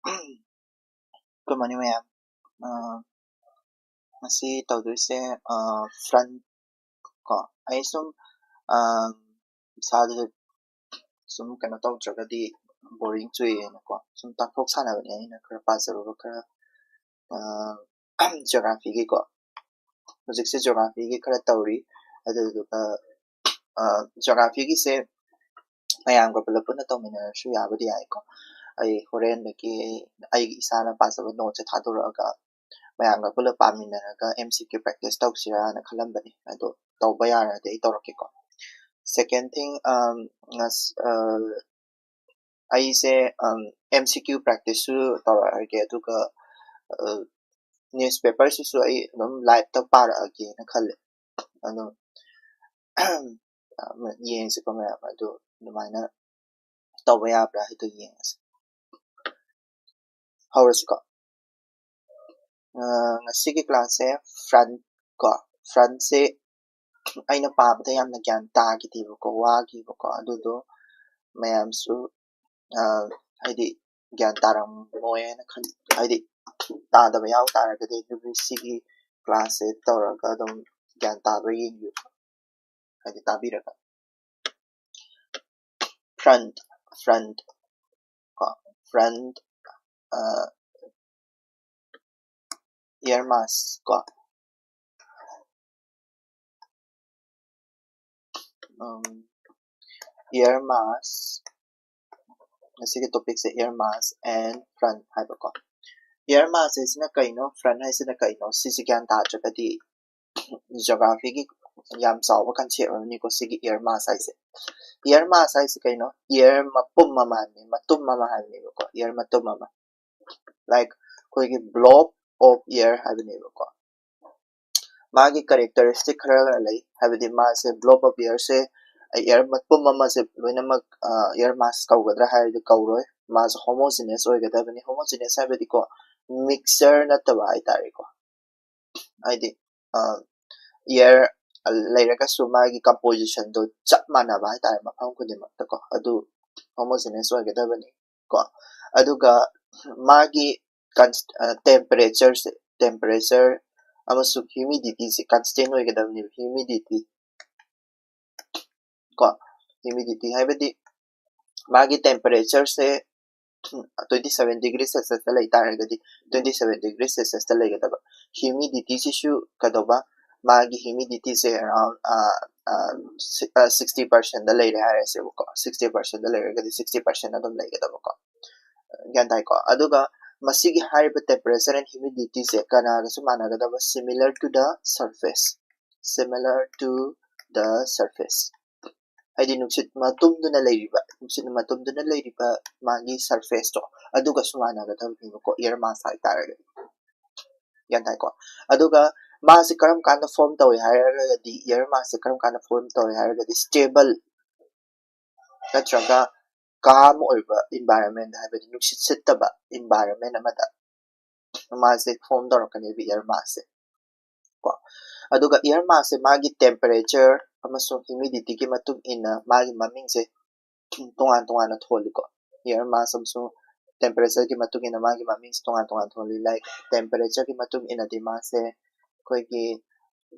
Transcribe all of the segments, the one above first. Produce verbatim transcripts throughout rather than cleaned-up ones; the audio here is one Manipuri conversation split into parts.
Good morning, ꯃꯌꯥꯝ꯫ ꯑ, ꯉꯁꯤ ꯇꯧꯗꯣꯏꯁꯦ, ꯑ, front ꯀꯣ꯫ ꯑꯩ ꯁꯨꯝ, ꯑ, ꯏꯁꯥꯗ ꯁꯨꯝ ꯀꯩꯅꯣ ꯇꯧꯗ꯭ꯔꯒꯗꯤ boring ꯆꯨꯏꯌꯦꯅꯀꯣ, ꯁꯨꯝ ꯇꯥꯛꯊꯣꯛ ꯁꯥꯟꯅꯕꯅꯦ ꯑꯩꯅ ꯈꯔ ꯄꯥꯖꯔꯨꯕ ꯈꯔ, ꯑ, geographyꯒꯤꯀꯣ꯫ ꯍꯧꯖꯤꯛꯁꯦ geographyꯒꯤ ꯈꯔ ꯇꯧꯔꯤ꯫ ꯑꯗꯨꯗꯨꯒ, ꯑ, geographyꯒꯤꯁꯦ ꯃꯌꯥꯝꯒ ꯄꯨꯂꯞ ꯄꯨꯟꯅ ꯇꯧꯃꯤꯟꯅꯔꯁꯨ ꯌꯥꯕꯨꯗꯤ ꯌꯥꯏꯀꯣ꯫ ꯑꯩ ꯍꯣꯔꯦꯟꯗꯒꯤ ꯑꯩꯒꯤ ꯏꯁꯥꯅ ꯄꯥꯖꯕ noteꯁꯦ ꯊꯥꯗꯣꯔꯛꯑꯒ ꯃꯌꯥꯝꯒ ꯄꯨꯂꯞ ꯄꯥꯃꯤꯟꯅꯔꯒ MCQ practice ꯇꯧꯁꯤꯔꯥꯅ ꯈꯜꯂꯝꯕꯅꯤ꯫ ꯑꯗꯣ ꯇꯧꯕ ꯌꯥꯔꯗꯤ ꯑꯩ ꯇꯧꯔꯛꯀꯦꯀꯣ꯫ Second thing, ꯑꯝ, ꯉꯁ-, ꯑ, ꯑꯩꯁꯦ, ꯑꯝ, MCQ practiceꯁꯨ ꯇꯧꯔꯛꯑꯒꯦ, ꯑꯗꯨꯒ, ꯑ, newspaperꯁꯤꯁꯨ ꯑꯩ ꯑꯗꯨꯝ liveꯇ ꯄꯥꯔꯛꯑꯒꯦꯅ ꯈꯜꯂꯦ꯫ ꯑꯗꯣ, ꯌꯦꯡꯁꯤꯀꯣ ꯃꯌꯥꯝ, ꯑꯗꯨ ꯑꯗꯨꯃꯥꯏꯅ ꯇꯧꯕ ꯌꯥꯕ꯭ꯔꯥ ꯍꯥꯏꯗꯣ ꯌꯦꯡꯉꯁꯤ꯫ ꯍꯧꯔꯁꯤꯀꯣ꯫ ꯑ, ꯉꯁꯤꯒꯤ classꯁꯦ front ꯀꯣ, frontꯁꯦ ꯑꯩꯅ ꯄꯥꯕꯗ ꯌꯥꯝꯅ ꯒ꯭ꯌꯥꯟ ꯇꯥꯈꯤꯗꯦꯕꯀꯣ, ꯋꯥꯈꯤꯕꯀꯣ, ꯑꯗꯨꯗꯣ ꯃꯌꯥꯝꯁꯨ, ꯑ, ꯍꯥꯏꯗꯤ ꯒ꯭ꯌꯥꯟ ꯇꯥꯔꯝꯃꯣꯏꯅ ꯈꯟ-, ꯍꯥꯏꯗꯤ ꯇꯥꯗꯕ ꯌꯥꯎ ꯇꯥꯔꯒꯗꯤ ꯑꯗꯨꯒꯤ ꯁꯤꯒꯤ classꯁꯦ ꯇꯧꯔꯒ ꯑꯗꯨꯝ ꯒ꯭ꯌꯥꯟ ꯇꯥꯕ꯭ꯔꯥ ꯌꯦꯡꯕꯤꯌꯨ, ꯍꯥꯏꯗꯤ ꯇꯥꯕꯤꯔꯒ꯫ Front, front ꯀꯣ, front, ꯑ, air mass ꯀꯣ꯫ ꯎꯝ, air mass, ꯉꯁꯤꯒꯤ topicꯁꯦ air mass and front ꯍꯥꯏꯕꯀꯣ꯫ Air mass ꯍꯥꯏꯁꯤꯅ ꯀꯩꯅꯣ, front ꯍꯥꯏꯁꯤꯅ ꯀꯩꯅꯣ, ꯁꯤꯁꯦ ꯒ꯭ꯌꯥꯟ ꯇꯥꯗ꯭ꯔꯒꯗꯤ geographyꯒꯤ ꯌꯥꯝ ꯆꯥꯎꯕ concept ꯑꯃꯅꯤꯀꯣ ꯁꯤꯒꯤ air mass ꯍꯥꯏꯁꯦ꯫ Air mass ꯍꯥꯏꯁꯦ ꯀꯩꯅꯣ? Air ꯃꯄꯨꯝ ꯑꯃ ꯍꯥꯏꯕꯅꯤ, ꯃꯇꯨꯝ ꯑꯃ ꯍꯥꯏꯕꯅꯦꯕꯀꯣ, air ꯃꯇꯨꯝ ꯑꯃ꯫ Like ꯑꯩꯈꯣꯏꯒꯤ blob of air ꯍꯥꯏꯕꯅꯦꯕꯀꯣ꯫ ꯃꯥꯒꯤ characteristic ꯈꯔ ꯂꯩ, ꯍꯥꯏꯕꯗꯤ ꯃꯥꯁꯦ blob of airꯁꯦ, air ꯃꯄꯨꯝ ꯑꯃꯁꯦ ꯂꯣꯏꯅꯃꯛ, ꯑ, air mass ꯀꯧꯒꯗ꯭ꯔꯥ ꯍꯥꯏꯔꯗꯤ ꯀꯧꯔꯣꯏ꯫ ꯃꯥꯁꯦ homogeneous ꯑꯣꯏꯒꯗꯕꯅꯤ꯫ Homogeneous ꯍꯥꯏꯕꯗꯤꯀꯣ, mixture ꯅꯠꯇꯕ ꯍꯥꯏꯇꯥꯔꯦꯀꯣ꯫ ꯍꯥꯏꯗꯤ, ꯑ, air ꯂꯩꯔꯒꯁꯨ ꯃꯥꯒꯤ compositionꯗꯣ ꯆꯞ ꯃꯥꯟꯅꯕ ꯍꯥꯏꯇꯥꯔꯦ ꯃꯐꯝ ꯈꯨꯗꯤꯡꯃꯛꯇꯀꯣ, ꯑꯗꯨ homogeneous ꯑꯣꯏꯒꯗꯕꯅꯤ ꯀꯣ꯫ ꯑꯗꯨꯒ ꯃꯥꯒꯤ ꯀꯟꯁ ꯇꯦꯝꯄꯔꯦꯆꯔꯁꯦ, ꯇꯦꯝꯄꯔꯦꯆꯔ ꯑꯃꯁꯨꯡ ꯍ꯭ꯌꯨꯃꯤꯗꯤꯇꯤꯁꯦ ꯀꯟꯁꯇꯦꯟ ꯑꯣꯏꯒꯗꯕꯅꯦꯕ꯫ ꯍ꯭ꯌꯨꯃꯤꯗꯤꯇꯤ ꯀꯣ, ꯍ꯭ꯌꯨꯃꯤꯗꯤꯇꯤ ꯍꯥꯏꯕꯗꯤ ꯃꯥꯒꯤ ꯇꯦꯝꯄꯔꯦꯆꯔꯁꯦ twenty seven degree Celsiusꯇ ꯂꯩ ꯇꯥꯔꯒꯗꯤ twenty seven degree Celsiusꯇ ꯂꯩꯒꯗꯕ꯫ ꯍ꯭ꯌꯨꯃꯤꯗꯤꯇꯤꯁꯤꯁꯨ ꯀꯩꯗꯧꯕ, ꯃꯥꯒꯤ ꯍ꯭ꯌꯨꯃꯤꯗꯤꯇꯤꯁꯦ around sixty percentꯗ ꯂꯩꯔꯦ ꯍꯥꯏꯔꯁꯦꯕꯀꯣ꯫ Sixty percentꯗ ꯂꯩꯔꯒꯗꯤ sixty percent ꯑꯗꯨꯝ ꯂꯩꯒꯗꯕꯀꯣ꯫ ꯒ꯭ꯌꯥꯟ ꯇꯥꯏꯀꯣ? ꯑꯗꯨꯒ ꯃꯁꯤꯒꯤ ꯍꯥꯏꯔꯤꯕ temperature and humidityꯁꯦ ꯀꯅꯥꯒꯁꯨ ꯃꯥꯟꯅꯒꯗꯕ? Similar to the surface, similar to the surface꯫ ꯍꯥꯏꯗꯤ ꯅꯨꯡꯁꯤꯠ ꯃꯇꯨꯝꯗꯨꯅ ꯂꯩꯔꯤꯕ, ꯅꯨꯡꯁꯤꯠ ꯃꯇꯨꯝꯗꯨꯅ ꯂꯩꯔꯤꯕ ꯃꯥꯒꯤ surfaceꯇꯣ ꯑꯗꯨꯒꯁꯨ ꯃꯥꯟꯅꯒꯗꯕꯅꯦꯕꯀꯣ, air mass ꯍꯥꯏꯇꯥꯔꯒꯗꯤ꯫ ꯒ꯭ꯌꯥꯟ ꯇꯥꯏꯀꯣ? ꯑꯗꯨꯒ ꯃꯥꯁꯦ ꯀꯔꯝ ꯀꯥꯟꯗ form ꯇꯧꯏ ꯍꯥꯏꯔꯒꯗꯤ, air massꯁꯦ ꯀꯔꯝ ꯀꯥꯟꯗ form ꯇꯧꯏ ꯍꯥꯏꯔꯒꯗꯤ, stable ꯅꯠꯇ꯭ꯔꯒ calm ꯑꯣꯏꯕ environment, ꯍꯥꯏꯕꯗꯤ ꯅꯨꯡꯁꯤꯠ ꯁꯤꯠꯇꯕ environment ꯑꯃꯗ ꯃꯥꯁꯦ form ꯇꯧꯔꯛꯀꯅꯦꯕ air massꯁꯦ ꯀꯣ꯫ ꯑꯗꯨꯒ air massꯁꯦ ꯃꯥꯒꯤ temperature ꯑꯃꯁꯨꯡ humidityꯒꯤ ꯃꯇꯨꯡ ꯏꯟꯅ ꯃꯥꯒꯤ ꯃꯃꯤꯡꯁꯦ ꯇꯣꯉꯥꯟ ꯇꯣꯉꯥꯟꯅ ꯊꯣꯜꯂꯤꯀꯣ꯫ Air mass ꯑꯃꯁꯨꯡ temperatureꯒꯤ ꯃꯇꯨꯡ ꯏꯟꯅ ꯃꯥꯒꯤ ꯃꯃꯤꯡꯁꯦ ꯇꯣꯉꯥꯟ ꯇꯣꯉꯥꯟ ꯊꯣꯜꯂꯤ꯫ Like temperatureꯒꯤ ꯃꯇꯨꯡ ꯏꯟꯅꯗꯤ ꯃꯥꯁꯦ ꯑꯩꯈꯣꯏꯒꯤ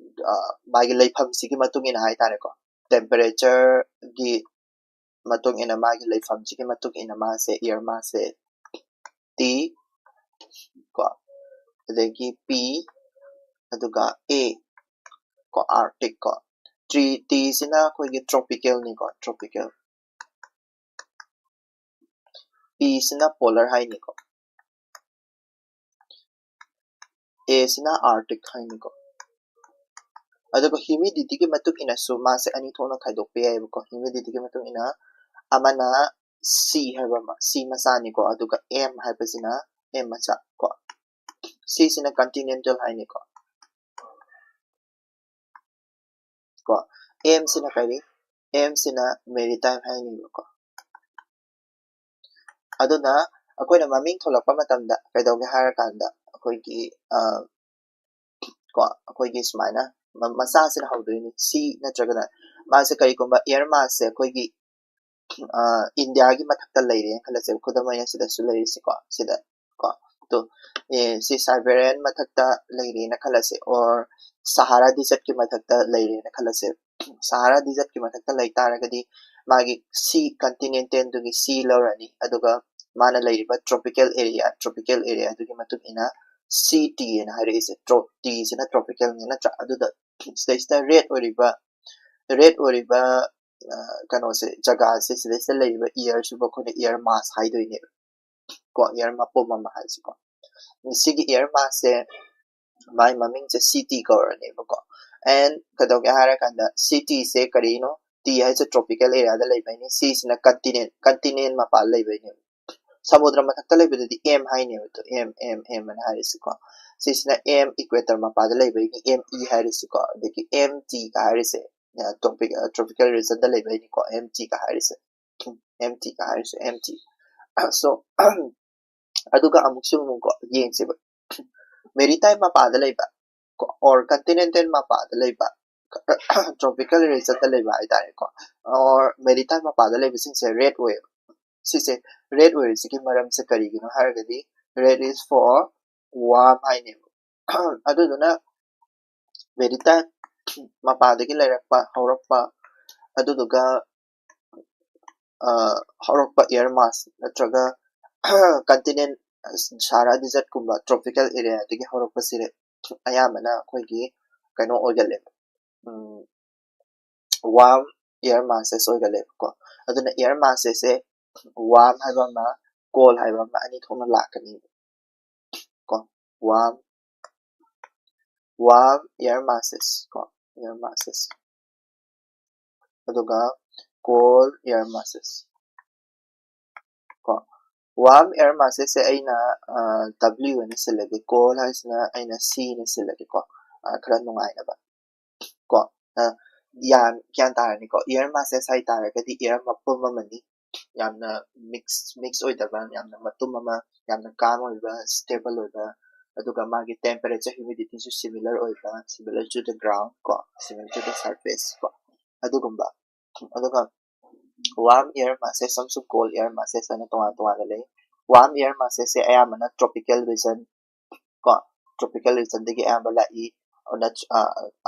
ꯃꯥꯒꯤ ꯂꯩꯐꯝꯁꯤꯒꯤ ꯃꯇꯨꯡ ꯏꯟꯅ ꯍꯥꯏꯇꯥꯔꯦꯀꯣ꯫ Temperatureꯒꯤ ꯃꯇꯨꯡ ꯏꯟꯅ, ꯃꯥꯒꯤ ꯂꯩꯐꯝꯁꯤꯒꯤ ꯃꯇꯨꯡ ꯏꯟꯅ ꯃꯥꯁꯦ air massꯁꯦ T ꯀꯣ, ꯑꯗꯒꯤ P, ꯑꯗꯨꯒ A ꯀꯣ, Arctic ꯀꯣ꯫ T, Tꯁꯤꯅ ꯑꯩꯈꯣꯏꯒꯤ tropicalꯅꯤꯀꯣ, tropical꯫ Pꯁꯤꯅ polar ꯍꯥꯏꯅꯤꯀꯣ꯫ Aꯁꯤꯅ Arctic ꯍꯥꯏꯅꯤꯀꯣ꯫ ꯑꯗꯨꯒ humidityꯒꯤ ꯃꯇꯨꯡ ꯏꯟꯅꯁꯨ ꯃꯥꯁꯦ ꯑꯅꯤ ꯊꯣꯛꯅ ꯈꯥꯏꯗꯣꯛꯄ ꯌꯥꯏꯑꯕꯀꯣ꯫ Humidityꯒꯤ ꯃꯇꯨꯡ ꯏꯟꯅ ꯑꯃꯅ C ꯍꯥꯏꯕ ꯑꯃ, C ꯃꯆꯥꯅꯤꯀꯣ, ꯑꯗꯨꯒ M ꯍꯥꯏꯕꯁꯤꯅ M ꯃꯆꯥ ꯀꯣ꯫ Cꯁꯤꯅ continental ꯍꯥꯏꯅꯤꯀꯣ꯫ ꯀꯣ, Mꯁꯤꯅ ꯀꯔꯤ? Mꯁꯤꯅ maritime ꯍꯥꯏꯅꯤꯕꯀꯣ꯫ ꯑꯗꯨꯅ ꯑꯩꯈꯣꯏꯅ ꯃꯃꯤꯡ ꯊꯣꯂꯛꯄ ꯃꯇꯝꯗ ꯀꯩꯗꯧꯒꯦ ꯍꯥꯏꯔꯀꯥꯟꯗ ꯑꯩꯈꯣꯏꯒꯤ, ꯑ, ꯀꯣ, ꯑꯩꯈꯣꯏꯒꯤ ꯁꯨꯃꯥꯏꯅ ꯃ-, ꯃꯆꯥꯁꯤꯅ ꯍꯧꯗꯣꯏꯅꯤ꯫ C ꯅꯠꯇ꯭ꯔꯒꯅ ꯃꯥꯁꯦ ꯀꯔꯤꯒꯨꯝꯕ air massꯁꯦ ꯑꯩꯈꯣꯏꯒꯤ ꯏꯟꯗꯤꯌꯥꯒꯤ ꯃꯊꯛꯇ ꯂꯩꯔꯦꯅ ꯈꯜꯂꯁꯦꯕ, ꯈꯨꯗꯝ ꯑꯣꯏꯅ ꯁꯤꯗꯁꯨ ꯂꯩꯔꯤꯁꯦꯀꯣ, ꯁꯤꯗ ꯀꯣ, ꯇꯣ, ꯑꯦ, ꯁꯤ ꯁꯥꯏꯕꯦꯔꯤꯌꯥꯟ ꯃꯊꯛꯇ ꯂꯩꯔꯦꯅ ꯈꯜꯂꯁꯦ, or ꯁꯍꯥꯔꯥ ꯗꯤꯖꯔꯠꯀꯤ ꯃꯊꯛꯇ ꯂꯩꯔꯦꯅ ꯈꯜꯂꯁꯦ꯫ ꯁꯍꯥꯔꯥ ꯗꯤꯖꯔꯠꯀꯤ ꯃꯊꯛꯇ ꯂꯩ ꯇꯥꯔꯒꯗꯤ ꯃꯥꯒꯤ ꯁꯤ, ꯀꯟꯇꯤꯅꯦꯟꯇꯦꯜꯗꯨꯒꯤ ꯁꯤ ꯂꯧꯔꯅꯤ, ꯑꯗꯨꯒ ꯃꯥꯅ ꯂꯩꯔꯤꯕ ꯇ꯭ꯔꯣꯄꯤꯀꯦꯜ ꯑꯦꯔꯤꯌꯥ, ꯇ꯭ꯔꯣꯄꯤꯀꯦꯜ ꯑꯦꯔꯤꯌꯥꯗꯨꯒꯤ ꯃꯇꯨꯡ ꯏꯟꯅ ꯁꯤ ꯇꯤ ꯑꯅ ꯍꯥꯏꯔꯛꯏꯁꯦ, ꯇ꯭ꯔꯣ ꯇꯤꯁꯤꯅ ꯇ꯭ꯔꯣꯄꯤꯀꯦꯜꯅꯤ ꯅꯠꯇ꯭ꯔꯥ? ꯑꯗꯨꯗ ꯁꯤꯗꯩꯁꯤꯗ ꯔꯦꯠ ꯑꯣꯏꯔꯤꯕ, ꯔꯦꯠ ꯑꯣꯏꯔꯤꯕ ꯑ, ꯀꯩꯅꯣꯁꯦ, ꯖꯒꯥꯁꯦ, ꯁꯤꯗꯩꯁꯤꯗ ꯂꯩꯔꯤꯕ ꯏꯌꯔꯁꯤꯕꯨ ꯑꯩꯈꯣꯏꯅ ꯏꯌꯔ ꯃꯥꯁ ꯍꯥꯏꯗꯣꯏꯅꯦꯕ ꯀꯣ, ꯏꯌꯔ ꯃꯄꯨꯝ ꯑꯃ ꯍꯥꯏꯁꯤꯀꯣ꯫ ꯁꯤꯒꯤ year ꯃꯥꯁꯁꯦ my ꯃꯃꯤꯡꯁꯦ C T ꯀꯧꯔꯅꯦꯕꯀꯣ꯫ And ꯀꯩꯗꯧꯒꯦ ꯍꯥꯏꯔꯀꯥꯟꯗ ꯁꯤ ꯇꯤꯁꯦ ꯀꯔꯤꯅꯣ? ꯇꯤ ꯍꯥꯏꯁꯦ ꯇ꯭ꯔꯣꯄꯤꯀꯦꯜ ꯑꯦꯔꯤꯌꯥꯗ ꯂꯩꯕꯩꯅꯦ, ꯁꯤꯁꯤꯅ ꯀꯟꯇꯤꯅꯦꯟ, ꯀꯟꯇꯤꯅꯦꯟ ꯃꯄꯥꯟ ꯂꯩꯕꯩꯅꯦꯕ꯫ ꯁꯃꯨꯗ꯭ꯔ ꯃꯊꯛꯇ ꯂꯩꯕꯗꯨꯗꯤ ꯑꯦꯝ ꯍꯥꯏꯅꯦꯕ, ꯑꯗꯣ ꯑꯦꯝ ꯑꯦꯝ ꯑꯦꯝ ꯑꯅ ꯍꯥꯏꯔꯤꯁꯤꯀꯣ꯫ ꯁꯤꯁꯤꯅ ꯑꯦꯝ ꯏꯀ꯭ꯋꯦꯇꯔ ꯃꯄꯥꯗ ꯂꯩꯕꯒꯤ ꯑꯦꯝ ꯏ ꯍꯥꯏꯔꯤꯁꯤꯀꯣ, ꯑꯗꯒꯤ ꯑꯦꯝ ꯇꯤꯒ ꯍꯥꯏꯔꯤꯁꯦ ꯇ꯭ꯔꯣꯄꯤꯛ ꯇ꯭ꯔꯣꯄꯤꯀꯦꯜ ꯔꯤꯖꯟꯗ ꯂꯩꯕꯩꯅꯤꯀꯣ ꯑꯦꯝ ꯇꯤꯒ ꯍꯥꯏꯔꯤꯁꯦ꯫ ꯑꯦꯝ ꯇꯤꯒ ꯍꯥꯏꯔꯤꯁꯦ, ꯑꯦꯝ ꯇꯤ꯫ ꯁꯣ ꯑꯗꯨꯒ ꯑꯃꯨꯛꯁꯨ ꯑꯃꯨꯛꯀꯣ ꯌꯦꯡꯁꯦꯕ, ꯃꯦꯔꯤꯇꯥꯏꯝ ꯃꯄꯥꯗ ꯂꯩꯕ ꯑꯣꯔ ꯀꯟꯇꯤꯅꯦꯟꯇꯦꯜ ꯃꯄꯥꯗ ꯂꯩꯕ, ꯇ꯭ꯔꯣꯄꯤꯀꯦꯜ ꯔꯤꯖꯟꯗ ꯂꯩꯕ ꯍꯥꯏꯇꯥꯔꯦꯀꯣ, ꯑꯣꯔ ꯃꯦꯔꯤꯇꯥꯏꯝ ꯃꯄꯥꯗ ꯂꯩꯕꯁꯤꯡꯁꯦ ꯔꯦꯠ ꯑꯣꯏꯌꯦꯕ꯫ ꯁꯤꯁꯦ ꯔꯦꯠ ꯑꯣꯏꯔꯤꯁꯤꯒꯤ ꯃꯔꯝꯁꯦ ꯀꯔꯤꯒꯤꯅꯣ ꯍꯥꯏꯔꯒꯗꯤ, red is for warm ꯍꯥꯏꯅꯦꯕ꯫ ꯑꯗꯨꯗꯨꯅ ꯃꯦꯔꯤꯇꯥꯏꯝ ꯃꯄꯥꯗꯒꯤ ꯂꯩꯔꯛꯄ, ꯍꯧꯔꯛꯄ, ꯑꯗꯨꯗꯨꯒ ꯑ, ꯍꯧꯔꯛꯄ ꯏꯌꯔ ꯃꯥꯁ ꯅꯠꯇ꯭ꯔꯒ ꯀꯟꯇꯤꯅꯦꯟ, ꯁꯍꯥꯔꯥ ꯗꯤꯖꯔꯠꯀꯨꯝꯕ ꯇ꯭ꯔꯣꯄꯤꯀꯦꯜ ꯑꯦꯔꯤꯌꯥꯗꯒꯤ ꯍꯧꯔꯛꯄꯁꯤꯗ ꯑꯌꯥꯝꯕꯅ ꯑꯩꯈꯣꯏꯒꯤ ꯀꯩꯅꯣ ꯑꯣꯏꯒꯜꯂꯦꯕ, ꯋꯥꯔꯝ ꯏꯌꯔ ꯃꯥꯁꯦꯁ ꯑꯣꯏꯒꯜꯂꯦꯕꯀꯣ꯫ ꯑꯗꯨꯅ ꯏꯌꯔ ꯃꯥꯁꯦꯁꯁꯦ ꯋꯥꯔꯝ ꯍꯥꯏꯕ ꯑꯃ, ꯀꯣꯜ ꯍꯥꯏꯕ ꯑꯃ, ꯑꯅꯤ ꯊꯣꯛꯅ ꯂꯥꯛꯀꯅꯤ ꯀꯣ꯫ ꯋꯥꯔꯝ, ꯋꯥꯔꯝ ꯏꯌꯔ ꯃꯥꯁꯦꯁ ꯀꯣ, ꯏꯌꯔ ꯃꯥꯁꯦꯁ, ꯑꯗꯨꯒ ꯀꯣꯜ ꯏꯌꯔ ꯃꯥꯁꯦꯁ ꯀꯣ꯫ ꯋꯥꯔꯝ ꯏꯌꯔ ꯃꯥꯁꯦꯁꯁꯦ ꯑꯩꯅ ꯗꯕ꯭ꯂꯤꯎ ꯑꯅ ꯁꯤꯜꯂꯒꯦ, ꯀꯣꯜ ꯍꯥꯏꯁꯤꯅ ꯑꯩꯅ ꯁꯤ ꯑꯅ ꯁꯤꯜꯂꯒꯦꯀꯣ, ꯑ, ꯈꯔ ꯅꯨꯡꯉꯥꯏꯅꯕ ꯀꯣ꯫ ꯑ, ꯒ꯭ꯌꯥꯟ ꯒ꯭ꯌꯥꯟ ꯇꯥꯔꯅꯤꯀꯣ꯫ ꯏꯌꯔ ꯃꯥꯁꯦꯁ ꯍꯥꯏ ꯇꯥꯔꯒꯗꯤ ꯏꯌꯔ ꯃꯄꯨꯝ ꯑꯃꯅꯤ, ꯌꯥꯝꯅ ꯃꯤꯛꯁ ꯃꯤꯛꯁ ꯑꯣꯏꯗꯕ, ꯌꯥꯝꯅ ꯃꯇꯨꯝ ꯑꯃ, ꯌꯥꯝꯅ ꯀꯥꯝ ꯑꯣꯏꯕ, ꯁ꯭ꯇꯦꯕꯜ ꯑꯣꯏꯕ, ꯑꯗꯨꯒ ꯃꯥꯒꯤ ꯇꯦꯝꯄꯔꯦꯆꯔ, ꯍ꯭ꯌꯨꯃꯤꯗꯤꯇꯤꯁꯨ ꯁꯤꯃꯤꯂꯔ ꯑꯣꯏꯕ, similar to the ground ꯀꯣ, similar to the surface ꯀꯣ, ꯑꯗꯨꯒꯨꯝꯕ꯫ ꯑꯗꯨꯒ Warm air masses ꯑꯃꯁꯨꯡ cold air masses ꯍꯥꯏꯅ ꯇꯣꯉꯥꯟ ꯇꯣꯉꯥꯟꯅ ꯂꯩ꯫ Warm air massesꯁꯦ ꯑꯌꯥꯝꯕꯅ tropical region ꯀꯣ, tropical regionꯗꯒꯤ ꯑꯌꯥꯝꯕ ꯂꯥꯛꯏ꯫ ꯑꯗꯨꯅ, ꯑ,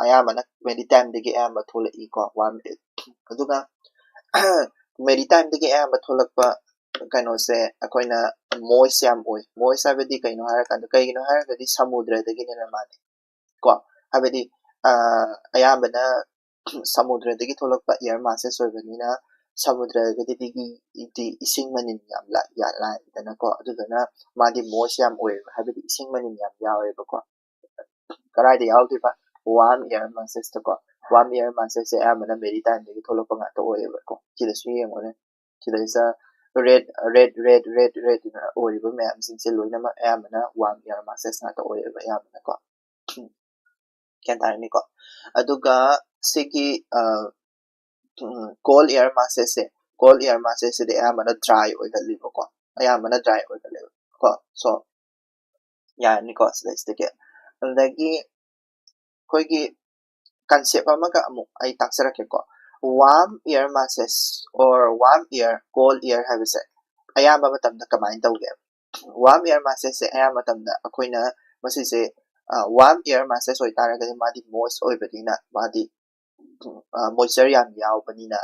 ꯑꯌꯥꯝꯕꯅ maritimeꯗꯒꯤ ꯑꯌꯥꯝꯕ ꯊꯣꯛꯂꯛꯏꯀꯣ꯫ Warm, ꯑꯗꯨꯒ maritimeꯗꯒꯤ ꯑꯌꯥꯝꯕ ꯊꯣꯛꯂꯛꯄ ꯀꯩꯅꯣꯁꯦ ꯑꯩꯈꯣꯏꯅ moist ꯌꯥꯝ ꯑꯣꯏ꯫ Moist ꯍꯥꯏꯕꯗꯤ ꯀꯩꯅꯣ ꯍꯥꯏꯔꯀꯥꯟꯗ, ꯀꯩꯒꯤꯅꯣ ꯍꯥꯏꯔꯒꯗꯤ ꯁꯃꯨꯗ꯭ꯔꯗꯒꯤꯅꯦꯅ ꯃꯥꯅꯤ ꯀꯣ꯫ ꯍꯥꯏꯕꯗꯤ, ꯑ, ꯑꯌꯥꯝꯕꯅ ꯁꯃꯨꯗ꯭ꯔꯗꯒꯤ ꯊꯣꯛꯂꯛꯄ air massesꯁꯦ ꯑꯣꯏꯕꯅꯤꯅ ꯁꯃꯨꯗ꯭ꯔꯗꯒꯤꯗꯤ ꯏꯁꯤꯡ ꯃꯅꯤꯟ ꯌꯥꯝ ꯂꯥꯛ-, ꯌꯥꯝ ꯂꯥꯛꯏꯗꯅꯀꯣ꯫ ꯑꯗꯨꯗꯨꯅ ꯃꯥꯗꯤ moist ꯌꯥꯝ ꯑꯣꯏꯌꯦꯕ, ꯍꯥꯏꯕꯗꯤ ꯏꯁꯤꯡ ꯃꯅꯤꯟ ꯌꯥꯝ ꯌꯥꯎꯋꯦꯕꯀꯣ꯫ ꯀꯗꯥꯏꯗ ꯌꯥꯎꯗꯣꯏꯕ? Warm air massesꯇꯀꯣ꯫ Warm air massesꯁꯦ ꯑꯌꯥꯝꯕꯅ maritimeꯗꯒꯤ ꯊꯣꯛꯂꯛꯄ ꯉꯥꯛꯇ ꯑꯣꯏꯌꯦꯕꯀꯣ꯫ ꯁꯤꯗꯁꯨ ꯌꯦꯡꯉꯨꯅꯦ꯫ ꯁꯤꯗꯩꯁꯤꯗ red, red, red, red, red ꯑꯣꯏꯔꯤꯕ ꯃꯌꯥꯝꯁꯤꯡꯁꯦ ꯂꯣꯏꯅꯃꯛ ꯑꯌꯥꯝꯕꯅ warm air masses ꯉꯥꯛꯇ ꯑꯣꯏꯌꯦꯕ ꯑꯌꯥꯝꯕꯅꯀꯣ꯫ ꯒ꯭ꯌꯥꯟ ꯇꯥꯔꯅꯤꯀꯣ? ꯑꯗꯨꯒ ꯁꯤꯒꯤ, ꯑ, ꯎꯝ, cold air massesꯁꯦ, cold air massesꯁꯤꯗꯤ ꯑꯌꯥꯝꯕꯅ dry ꯑꯣꯏꯒꯜꯂꯤꯕꯀꯣ꯫ ꯑꯌꯥꯝꯕꯅ dry ꯑꯣꯏꯒꯜꯂꯦꯕꯀꯣ꯫ So, ꯌꯥꯔꯅꯤꯀꯣ ꯁꯤꯗꯩꯁꯤꯗꯒꯤ꯫ ꯑꯗꯨꯗꯒꯤ ꯑꯩꯈꯣꯏꯒꯤ concept ꯑꯃꯒ ꯑꯃꯨꯛ ꯑꯩ ꯇꯥꯛꯆꯔꯛꯀꯦꯀꯣ꯫ Warm air masses or warm air, cold air ꯍꯥꯏꯕꯁꯦ ꯑꯌꯥꯝꯕ ꯃꯇꯝꯗ ꯀꯃꯥꯏꯅ ꯇꯧꯒꯦ? Warm air massesꯁꯦ ꯑꯌꯥꯝꯕ ꯃꯇꯝꯗ ꯑꯩꯈꯣꯏꯅ ꯃꯁꯤꯁꯦ, ꯑ, warm air masses ꯑꯣꯏꯇꯥꯔꯒꯗꯤ ꯃꯥꯗꯤ moist ꯑꯣꯏꯕꯅꯤꯅ, ꯃꯥꯗꯤ, ꯑ, moisture ꯌꯥꯝ ꯌꯥꯎꯕꯅꯤꯅ,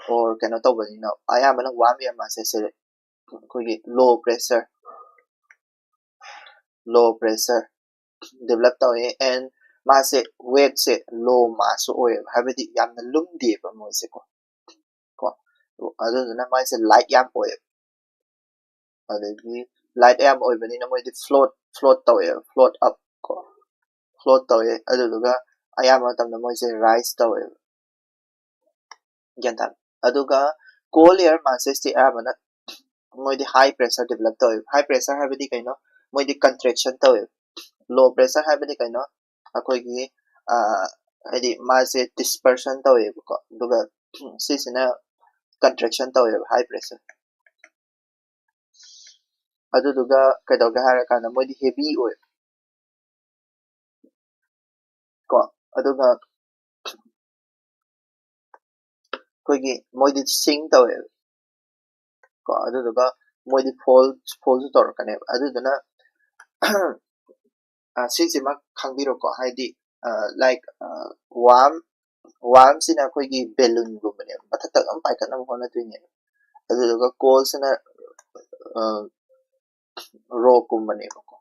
or ꯀꯩꯅꯣ ꯇꯧꯕꯅꯤꯅ, ꯑꯌꯥꯝꯕꯅ warm air massesꯁꯦ ꯑꯩꯈꯣꯏꯒꯤ low pressure, low pressure develop ꯇꯧꯋꯦ, and ꯃꯥꯁꯦ weightꯁꯦ low massꯁꯨ ꯑꯣꯏꯌꯦꯕ, ꯍꯥꯏꯕꯗꯤ ꯌꯥꯝꯅ ꯂꯨꯝꯗꯦꯕ ꯃꯣꯏꯁꯦꯀꯣ꯫ ꯀꯣ, ꯑꯗꯨꯗꯨꯅ ꯃꯥꯁꯦ light ꯌꯥꯝ ꯑꯣꯏꯌꯦꯕ꯫ ꯑꯗꯒꯤ light ꯌꯥꯝ ꯑꯣꯏꯕꯅꯤꯅ ꯃꯣꯏꯗꯤ float, float ꯇꯧꯋꯦꯕ, float up ꯀꯣ, float ꯇꯧꯋꯦ꯫ ꯑꯗꯨꯗꯨꯒ ꯑꯌꯥꯝꯕ ꯃꯇꯝꯗ ꯃꯣꯏꯁꯦ rise ꯇꯧꯋꯦꯕ꯫ ꯒ꯭ꯌꯥꯟ ꯇꯥꯔꯦ? ꯑꯗꯨꯒ cold air massesꯇꯤ ꯑꯌꯥꯝꯕꯅ ꯃꯣꯏꯗꯤ high pressure develop ꯇꯧꯋꯦꯕ꯫ High pressure ꯍꯥꯏꯕꯗꯤ ꯀꯩꯅꯣ? ꯃꯣꯏꯗꯤ contraction ꯇꯧꯋꯦꯕ꯫ Low pressure ꯍꯥꯏꯕꯗꯤ ꯀꯩꯅꯣ? ꯑꯩꯈꯣꯏꯒꯤ, ꯑ, ꯍꯥꯏꯗꯤ ꯃꯥꯁꯦ dispersion ꯇꯧꯋꯦꯕꯀꯣ꯫ ꯑꯗꯨꯒ ꯁꯤꯁꯤꯅ contraction ꯇꯧꯋꯦꯕ, high pressure꯫ ꯑꯗꯨꯗꯨꯒ ꯀꯩꯗꯧꯒꯦ ꯍꯥꯏꯔꯀꯥꯟꯗ ꯃꯣꯏꯗꯤ heavy ꯑꯣꯏ ꯀꯣ꯫ ꯑꯗꯨꯒ ꯑꯩꯈꯣꯏꯒꯤ ꯃꯣꯏꯗꯤ ꯁꯤꯡ ꯇꯧꯋꯦꯕ ꯀꯣ꯫ ꯑꯗꯨꯗꯨꯒ ꯃꯣꯏꯗꯤ ꯐꯣꯜ ꯐꯣꯜꯁꯨ ꯇꯧꯔꯛꯀꯅꯦꯕ꯫ ꯑꯗꯨꯗꯨꯅ ꯁꯤꯁꯤꯃ ꯈꯪꯕꯤꯔꯣꯀꯣ꯫ ꯍꯥꯏꯗꯤ ꯂꯥꯏꯛ ꯋꯥꯝ ꯋꯥꯝꯁꯤꯅ ꯑꯩꯈꯣꯏꯒꯤ ꯕꯦꯂꯨꯟꯒꯨꯝꯕꯅꯦꯕ, ꯃꯊꯛꯇ ꯑꯗꯨꯝ ꯄꯥꯏꯈꯠꯅꯕ ꯍꯣꯠꯅꯗꯣꯏꯅꯦꯕ꯫ ꯑꯗꯨꯗꯨꯒ ꯀꯣꯜꯁꯤꯅ ꯔꯣꯛꯀꯨꯝꯕꯅꯦꯕꯀꯣ꯫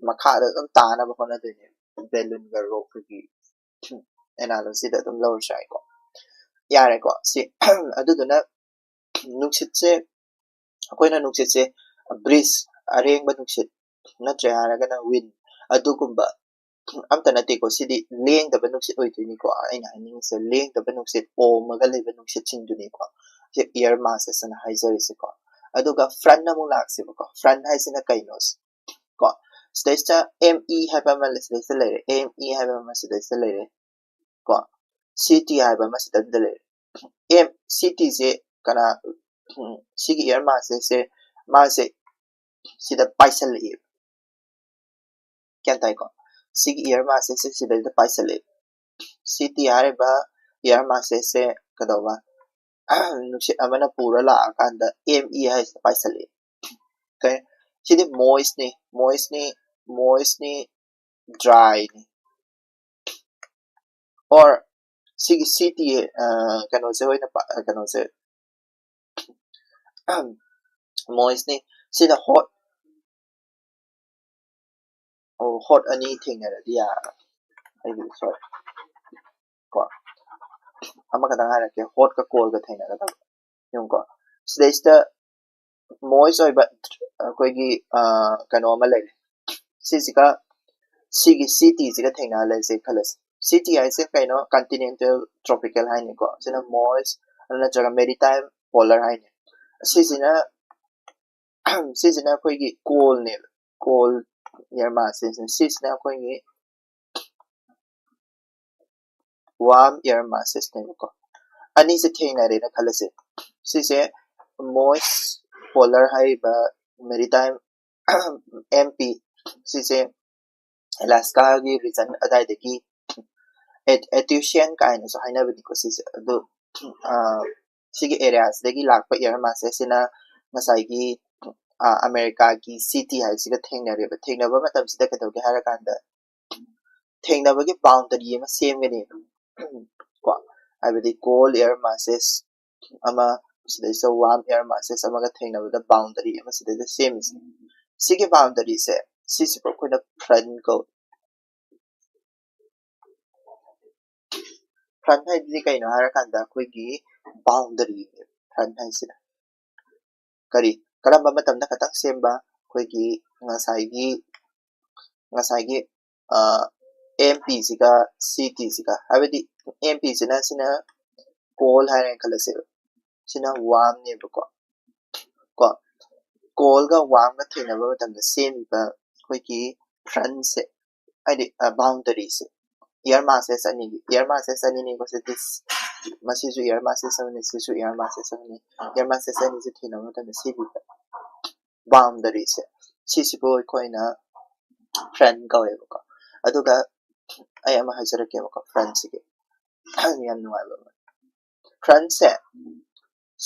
ꯃꯈꯥꯗ ꯑꯗꯨꯝ ꯇꯥꯅꯕ ꯍꯣꯠꯅꯗꯣꯏꯅꯦꯕ꯫ ꯕꯦꯂꯨꯟꯒ ꯔꯣꯛꯀꯒꯤ ꯑꯦꯅꯥꯂꯣꯖꯤꯗ ꯑꯗꯨꯝ ꯂꯧꯔꯁꯨ ꯌꯥꯏꯀꯣ꯫ ꯌꯥꯔꯦꯀꯣ꯫ ꯁꯤ ꯑꯗꯨꯗꯨꯅ ꯅꯨꯡꯁꯤꯠꯁꯦ, ꯑꯩꯈꯣꯏꯅ ꯅꯨꯡꯁꯤꯠꯁꯦ ꯕ꯭ꯔꯤꯖ, ꯑꯔꯦꯡꯕ ꯅꯨꯡꯁꯤꯠ ꯅꯠꯇ꯭ꯔꯦ ꯍꯥꯏꯔꯒꯅ ꯋꯤꯟ, ꯑꯗꯨꯒꯨꯝꯕ ꯑꯝꯇ ꯅꯠꯇꯦꯀꯣ꯫ ꯁꯤꯗꯤ ꯂꯦꯡꯗꯕ ꯅꯨꯡꯁꯤꯠ ꯑꯣꯏꯗꯣꯏꯅꯤꯀꯣ꯫ ꯑꯩꯅ ꯍꯥꯏꯅꯤꯡꯉꯤꯁꯦ ꯂꯦꯡꯗꯕ ꯅꯨꯡꯁꯤꯠ, ꯑꯣꯝꯃꯒ ꯂꯩꯕ ꯅꯨꯡꯁꯤꯠꯁꯤꯡꯗꯨꯅꯤꯀꯣ ꯁꯤ ꯏꯌꯔ ꯃꯥꯁꯦꯁ ꯑꯅ ꯍꯥꯏꯖꯔꯤꯁꯦꯀꯣ꯫ ꯑꯗꯨꯒ ꯐ꯭ꯔꯟ ꯑꯃꯨꯛ ꯂꯥꯛꯁꯦꯕꯀꯣ꯫ ꯐ꯭ꯔꯟ ꯍꯥꯏꯁꯤꯅ ꯀꯩꯅꯣ ꯀꯣ? ꯁꯤꯗꯩꯁꯤꯗ ꯑꯦꯝ ꯏ ꯍꯥꯏꯕ ꯑꯃ ꯁꯤꯗꯩꯁꯤꯗ ꯂꯩꯔꯦ, ꯑꯦꯝ ꯏ ꯍꯥꯏꯕ ꯑꯃ ꯁꯤꯗꯩꯁꯤꯗ ꯂꯩꯔꯦ ꯀꯣ꯫ ꯁꯤ ꯇꯤ ꯍꯥꯏꯕ ꯑꯃ ꯁꯤꯗꯩꯁꯤꯗ ꯂꯩꯔꯦ꯫ ꯑꯦꯝ ꯁꯤ ꯇꯤꯁꯦ ꯀꯅꯥ? ꯁꯤꯒꯤ ꯏꯌꯔ ꯃꯥꯁꯦꯁꯦ, ꯃꯥꯁꯦ ꯁꯤꯗ ꯄꯥꯏꯁꯜꯂꯛꯏ꯫ ꯒ꯭ꯌꯥꯟ ꯇꯥꯏꯀꯣ? ꯁꯤꯒꯤ ꯏꯌꯔ ꯃꯥꯁꯦꯁꯦ ꯁꯤꯗꯩꯗ ꯄꯥꯏꯁꯜꯂꯛꯏ꯫ ꯁꯤ ꯇꯤ ꯍꯥꯏꯔꯤꯕ ꯏꯌꯔ ꯃꯥꯁꯦꯁꯦ ꯀꯩꯗꯧꯕ? ꯅꯨꯡꯁꯤꯠ ꯑꯃꯅ ꯄꯨꯔ ꯂꯥꯛꯑꯀꯥꯟꯗ ꯑꯦꯝ ꯏ ꯍꯥꯏꯁꯤꯗ ꯄꯥꯏꯁꯜꯂꯛꯏ꯫ ꯀꯩ? ꯁꯤꯗꯤ ꯃꯣꯏꯁꯅꯤ, ꯃꯣꯏꯁꯅꯤ, ꯃꯣꯏꯁꯅꯤ, ꯗ꯭ꯔꯥꯏꯅꯤ꯫ ꯑꯣꯔ ꯁꯤꯒꯤ ꯁꯤ ꯇꯤ ꯀꯩꯅꯣꯁꯦ ꯑꯣꯏꯅ ꯄꯥ-, ꯀꯩꯅꯣꯁꯦ ꯃꯣꯏꯁꯅꯤ꯫ ꯁꯤꯅ ꯍꯣꯠ, ꯑꯣ, ꯍꯣꯠ ꯑꯅꯤ ꯊꯦꯡꯅꯔꯗꯤ ꯌꯥꯔꯔꯣꯏ꯫ ꯑꯩꯒꯤ ꯁꯣꯔꯤ ꯀꯣ, ꯑꯃꯈꯛꯇꯪ ꯍꯥꯏꯔꯛꯀꯦ, ꯍꯣꯠꯀ ꯀꯣꯜꯒ ꯊꯦꯡꯅꯒꯗꯕ꯫ ꯌꯦꯡꯉꯨꯀꯣ, ꯁꯤꯗꯩꯁꯤꯗ ꯃꯣꯏꯁ ꯑꯣꯏꯕ ꯑꯩꯈꯣꯏꯒꯤ ꯀꯩꯅꯣ ꯑꯃ ꯂꯩꯔꯦ꯫ ꯁꯤꯁꯤꯒ ꯁꯤꯒꯤ ꯁꯤ ꯇꯤꯁꯤꯒ ꯊꯦꯡꯅꯍꯜꯂꯁꯦ ꯈꯜꯂꯁꯤ꯫ ꯁꯤ ꯇꯤ ꯍꯥꯏꯁꯦ ꯀꯩꯅꯣ? ꯀꯟꯇꯤꯅꯦꯟꯇꯦꯜ ꯇ꯭ꯔꯣꯄꯤꯀꯦꯜ ꯍꯥꯏꯅꯤꯀꯣ꯫ ꯁꯤꯅ ꯃꯣꯏꯁ ꯅꯠꯇ꯭ꯔꯒ ꯃꯦꯔꯤꯇꯥꯏꯝ ꯄꯣꯂꯔ ꯍꯥꯏꯅꯤ꯫ ꯁꯤꯁꯤꯅ ꯁꯤꯁꯤꯅ ꯑꯩꯈꯣꯏꯒꯤ ꯀꯣꯜꯅꯦꯕ, ꯀꯣꯜ ꯏꯌꯔ ꯃꯥꯁꯦꯁ꯫ ꯁꯤꯁꯤꯅ ꯑꯩꯈꯣꯏꯒꯤ ꯋꯥꯔꯝ ꯏꯌꯔ ꯃꯥꯁꯦꯁꯅꯦꯕꯀꯣ꯫ ꯑꯅꯤꯁꯦ ꯊꯦꯡꯅꯔꯦꯅ ꯈꯜꯂꯁꯦ꯫ ꯁꯤꯁꯦ ꯃꯣꯏꯁ ꯄꯣꯂꯔ ꯍꯥꯏꯔꯤꯕ ꯃꯦꯔꯤꯇꯥꯏꯝ ꯑꯦꯝ ꯄꯤ, ꯁꯤꯁꯦ ꯑꯦꯂꯥꯁꯀꯥꯒꯤ ꯔꯤꯖꯟ ꯑꯗꯥꯏꯗꯒꯤ ꯑꯦ-, ꯑꯦꯇ꯭ꯌꯨꯁꯤꯌꯟ ꯀꯥꯏꯅꯁꯨ ꯍꯥꯏꯅꯕꯅꯤꯀꯣ ꯁꯤꯁꯦ꯫ ꯑꯗꯨ ꯑ, ꯁꯤꯒꯤ ꯑꯦꯔꯤꯌꯥꯁꯤꯗꯒꯤ ꯂꯥꯛꯄ ꯑꯦꯌꯔ ꯃꯥꯁꯦꯁꯁꯤꯅ ꯉꯁꯥꯏꯒꯤ ꯑ, ꯑꯃꯦꯔꯤꯀꯥꯒꯤ ꯁꯤꯇꯤ ꯍꯥꯏꯁꯤꯒ ꯊꯦꯡꯅꯔꯦꯕ꯫ ꯊꯦꯡꯅꯕ ꯃꯇꯝꯁꯤꯗ ꯀꯩꯗꯧꯒꯦ ꯍꯥꯏꯔꯀꯥꯟꯗ, ꯊꯦꯡꯅꯕꯒꯤ ꯕꯥꯎꯟꯗꯔꯤ ꯑꯃ ꯁꯦꯝꯒꯅꯦꯕ꯫ ꯀꯣ, ꯍꯥꯏꯕꯗꯤ ꯀꯣꯜ ꯑꯦꯌꯔ ꯃꯥꯁꯦꯁ ꯑꯃ, ꯁꯤꯗꯩꯁꯤꯗ ꯋꯥꯔꯝ ꯑꯦꯌꯔ ꯃꯥꯁꯦꯁ ꯑꯃꯒ ꯊꯦꯡꯅꯕꯗ ꯕꯥꯎꯟꯗꯔꯤ ꯑꯃ ꯁꯤꯗꯩꯗ ꯁꯦꯝꯃꯤꯁꯦ꯫ ꯁꯤꯒꯤ ꯕꯥꯎꯟꯗꯔꯤꯁꯦ, ꯁꯤꯁꯤꯕꯨ ꯑꯩꯈꯣꯏꯅ ꯐ꯭ꯔꯟ ꯀꯧꯏ꯫ ꯐ꯭ꯔꯟ ꯍꯥꯏꯕꯗꯤ ꯀꯩꯅꯣ ꯍꯥꯏꯔꯀꯥꯟꯗ, ꯑꯩꯈꯣꯏꯒꯤ ꯕꯥꯎꯟꯗꯔꯤ꯫ ꯐ꯭ꯔꯟ ꯍꯥꯏꯁꯤꯅ ꯀꯔꯤ, ꯀꯔꯝꯕ ꯃꯇꯝꯗ ꯈꯛꯇꯪ ꯁꯦꯝꯕ? ꯑꯩꯈꯣꯏꯒꯤ ꯉꯁꯥꯏꯒꯤ, ꯉꯁꯥꯏꯒꯤ ꯑꯦꯝ ꯄꯤꯁꯤꯒ ꯁꯤꯇꯤꯁꯤꯒ, ꯍꯥꯏꯕꯗꯤ ꯑꯦꯝ ꯄꯤꯁꯤꯅ, ꯁꯤꯅ ꯀꯣꯜ ꯍꯥꯏꯔꯦꯅ ꯈꯜꯂꯁꯦꯕ, ꯁꯤꯅ ꯋꯥꯔꯝꯅꯦꯕꯀꯣ꯫ ꯀꯣ, ꯀꯣꯜꯒ ꯋꯥꯔꯝꯒ ꯊꯦꯡꯅꯕ ꯃꯇꯝꯗ ꯁꯦꯝꯃꯤꯕ ꯑꯩꯈꯣꯏꯒꯤ ꯐ꯭ꯔꯟꯁꯦ, ꯍꯥꯏꯗꯤ ꯕꯥꯎꯟꯗꯔꯤꯁꯦ, ꯑꯦꯌꯔ ꯃꯥꯁꯦꯁ ꯑꯅꯤꯒꯤ, ꯑꯦꯌꯔ ꯃꯥꯁꯦꯁ ꯑꯅꯤꯅꯤꯀꯣ꯫ ꯁꯤ this, ꯃꯁꯤꯁꯨ ꯑꯦꯌꯔ ꯃꯥꯁꯦꯁ ꯑꯃꯅꯤ, ꯁꯤꯁꯨ ꯑꯦꯌꯔ ꯃꯥꯁꯦꯁ ꯑꯃꯅꯤ꯫ ꯑꯦꯌꯔ ꯃꯥꯁꯦꯁ ꯑꯅꯤꯁꯦ ꯊꯦꯡꯅꯕ ꯃꯇꯝꯗ ꯁꯤꯒꯤ ꯕꯥꯎꯟꯗꯔꯤꯁꯦ, ꯁꯤꯁꯤꯕꯨ ꯑꯩꯈꯣꯏꯅ ꯐ꯭ꯔꯟ ꯀꯧꯋꯦꯕꯀꯣ꯫ ꯑꯗꯨꯒ ꯑꯩ ꯑꯃ ꯍꯥꯏꯖꯔꯛꯀꯦꯕꯀꯣ, ꯐ꯭ꯔꯟꯁꯤꯒꯤ ꯌꯥꯝ ꯅꯨꯡꯉꯥꯏꯕ ꯑꯃ꯫ ꯐ꯭ꯔꯟꯁꯦ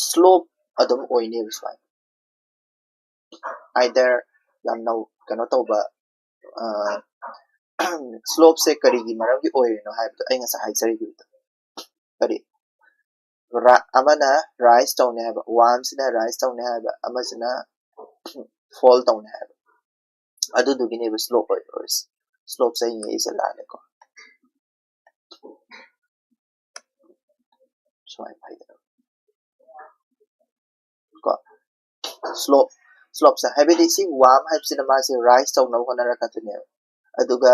ꯁ꯭ꯂꯣꯞ ꯑꯗꯨꯝ ꯑꯣꯏꯅꯦꯕ ꯁꯨꯃꯥꯏꯅ꯫ ꯑꯥꯏꯗꯔ ꯌꯥꯝꯅ ꯀꯩꯅꯣ ꯇꯧꯕ, ꯁ꯭ꯂꯣꯞꯁꯦ ꯀꯔꯤꯒꯤ ꯃꯔꯝꯒꯤ ꯑꯣꯏꯔꯤꯅꯣ ꯍꯥꯏꯕꯗꯣ ꯑꯩ ꯉꯁꯥꯏ ꯍꯥꯏꯖꯔꯤꯕꯗꯣ꯫ ꯀꯔꯤ, ꯔ-, ꯑꯃꯅ ꯔꯥꯏꯁ ꯇꯧꯅꯤ ꯍꯥꯏꯕ, ꯋꯥꯔꯝꯁꯤꯅ ꯔꯥꯏꯁ ꯇꯧꯅꯤ ꯍꯥꯏꯕ, ꯑꯃꯁꯤꯅ ꯐꯣꯜ ꯇꯧꯅꯤ ꯍꯥꯏꯕ, ꯑꯗꯨꯗꯨꯒꯤꯅꯦꯕ ꯁ꯭ꯂꯣꯞ ꯑꯣꯏꯔꯤꯁꯦ꯫ ꯁ꯭ꯂꯣꯞꯁꯦ ꯑꯩꯅ ꯏꯁꯦ ꯂꯥꯜꯂꯦꯀꯣ꯫ ꯁꯨꯃꯥꯏꯅ ꯍꯥꯏꯒꯗꯕ꯫ ꯀꯣ, ꯁ꯭ꯂꯣꯞ, ꯁ꯭ꯂꯣꯞꯁꯦ ꯍꯥꯏꯕꯗꯤ ꯁꯤ ꯋꯥꯔꯝ ꯍꯥꯏꯕꯁꯤꯅ ꯃꯥꯁꯦ ꯔꯥꯏꯁ ꯇꯧꯅꯕ ꯍꯣꯠꯅꯔꯛꯀꯗꯣꯏꯅꯦꯕ꯫ ꯑꯗꯨꯒ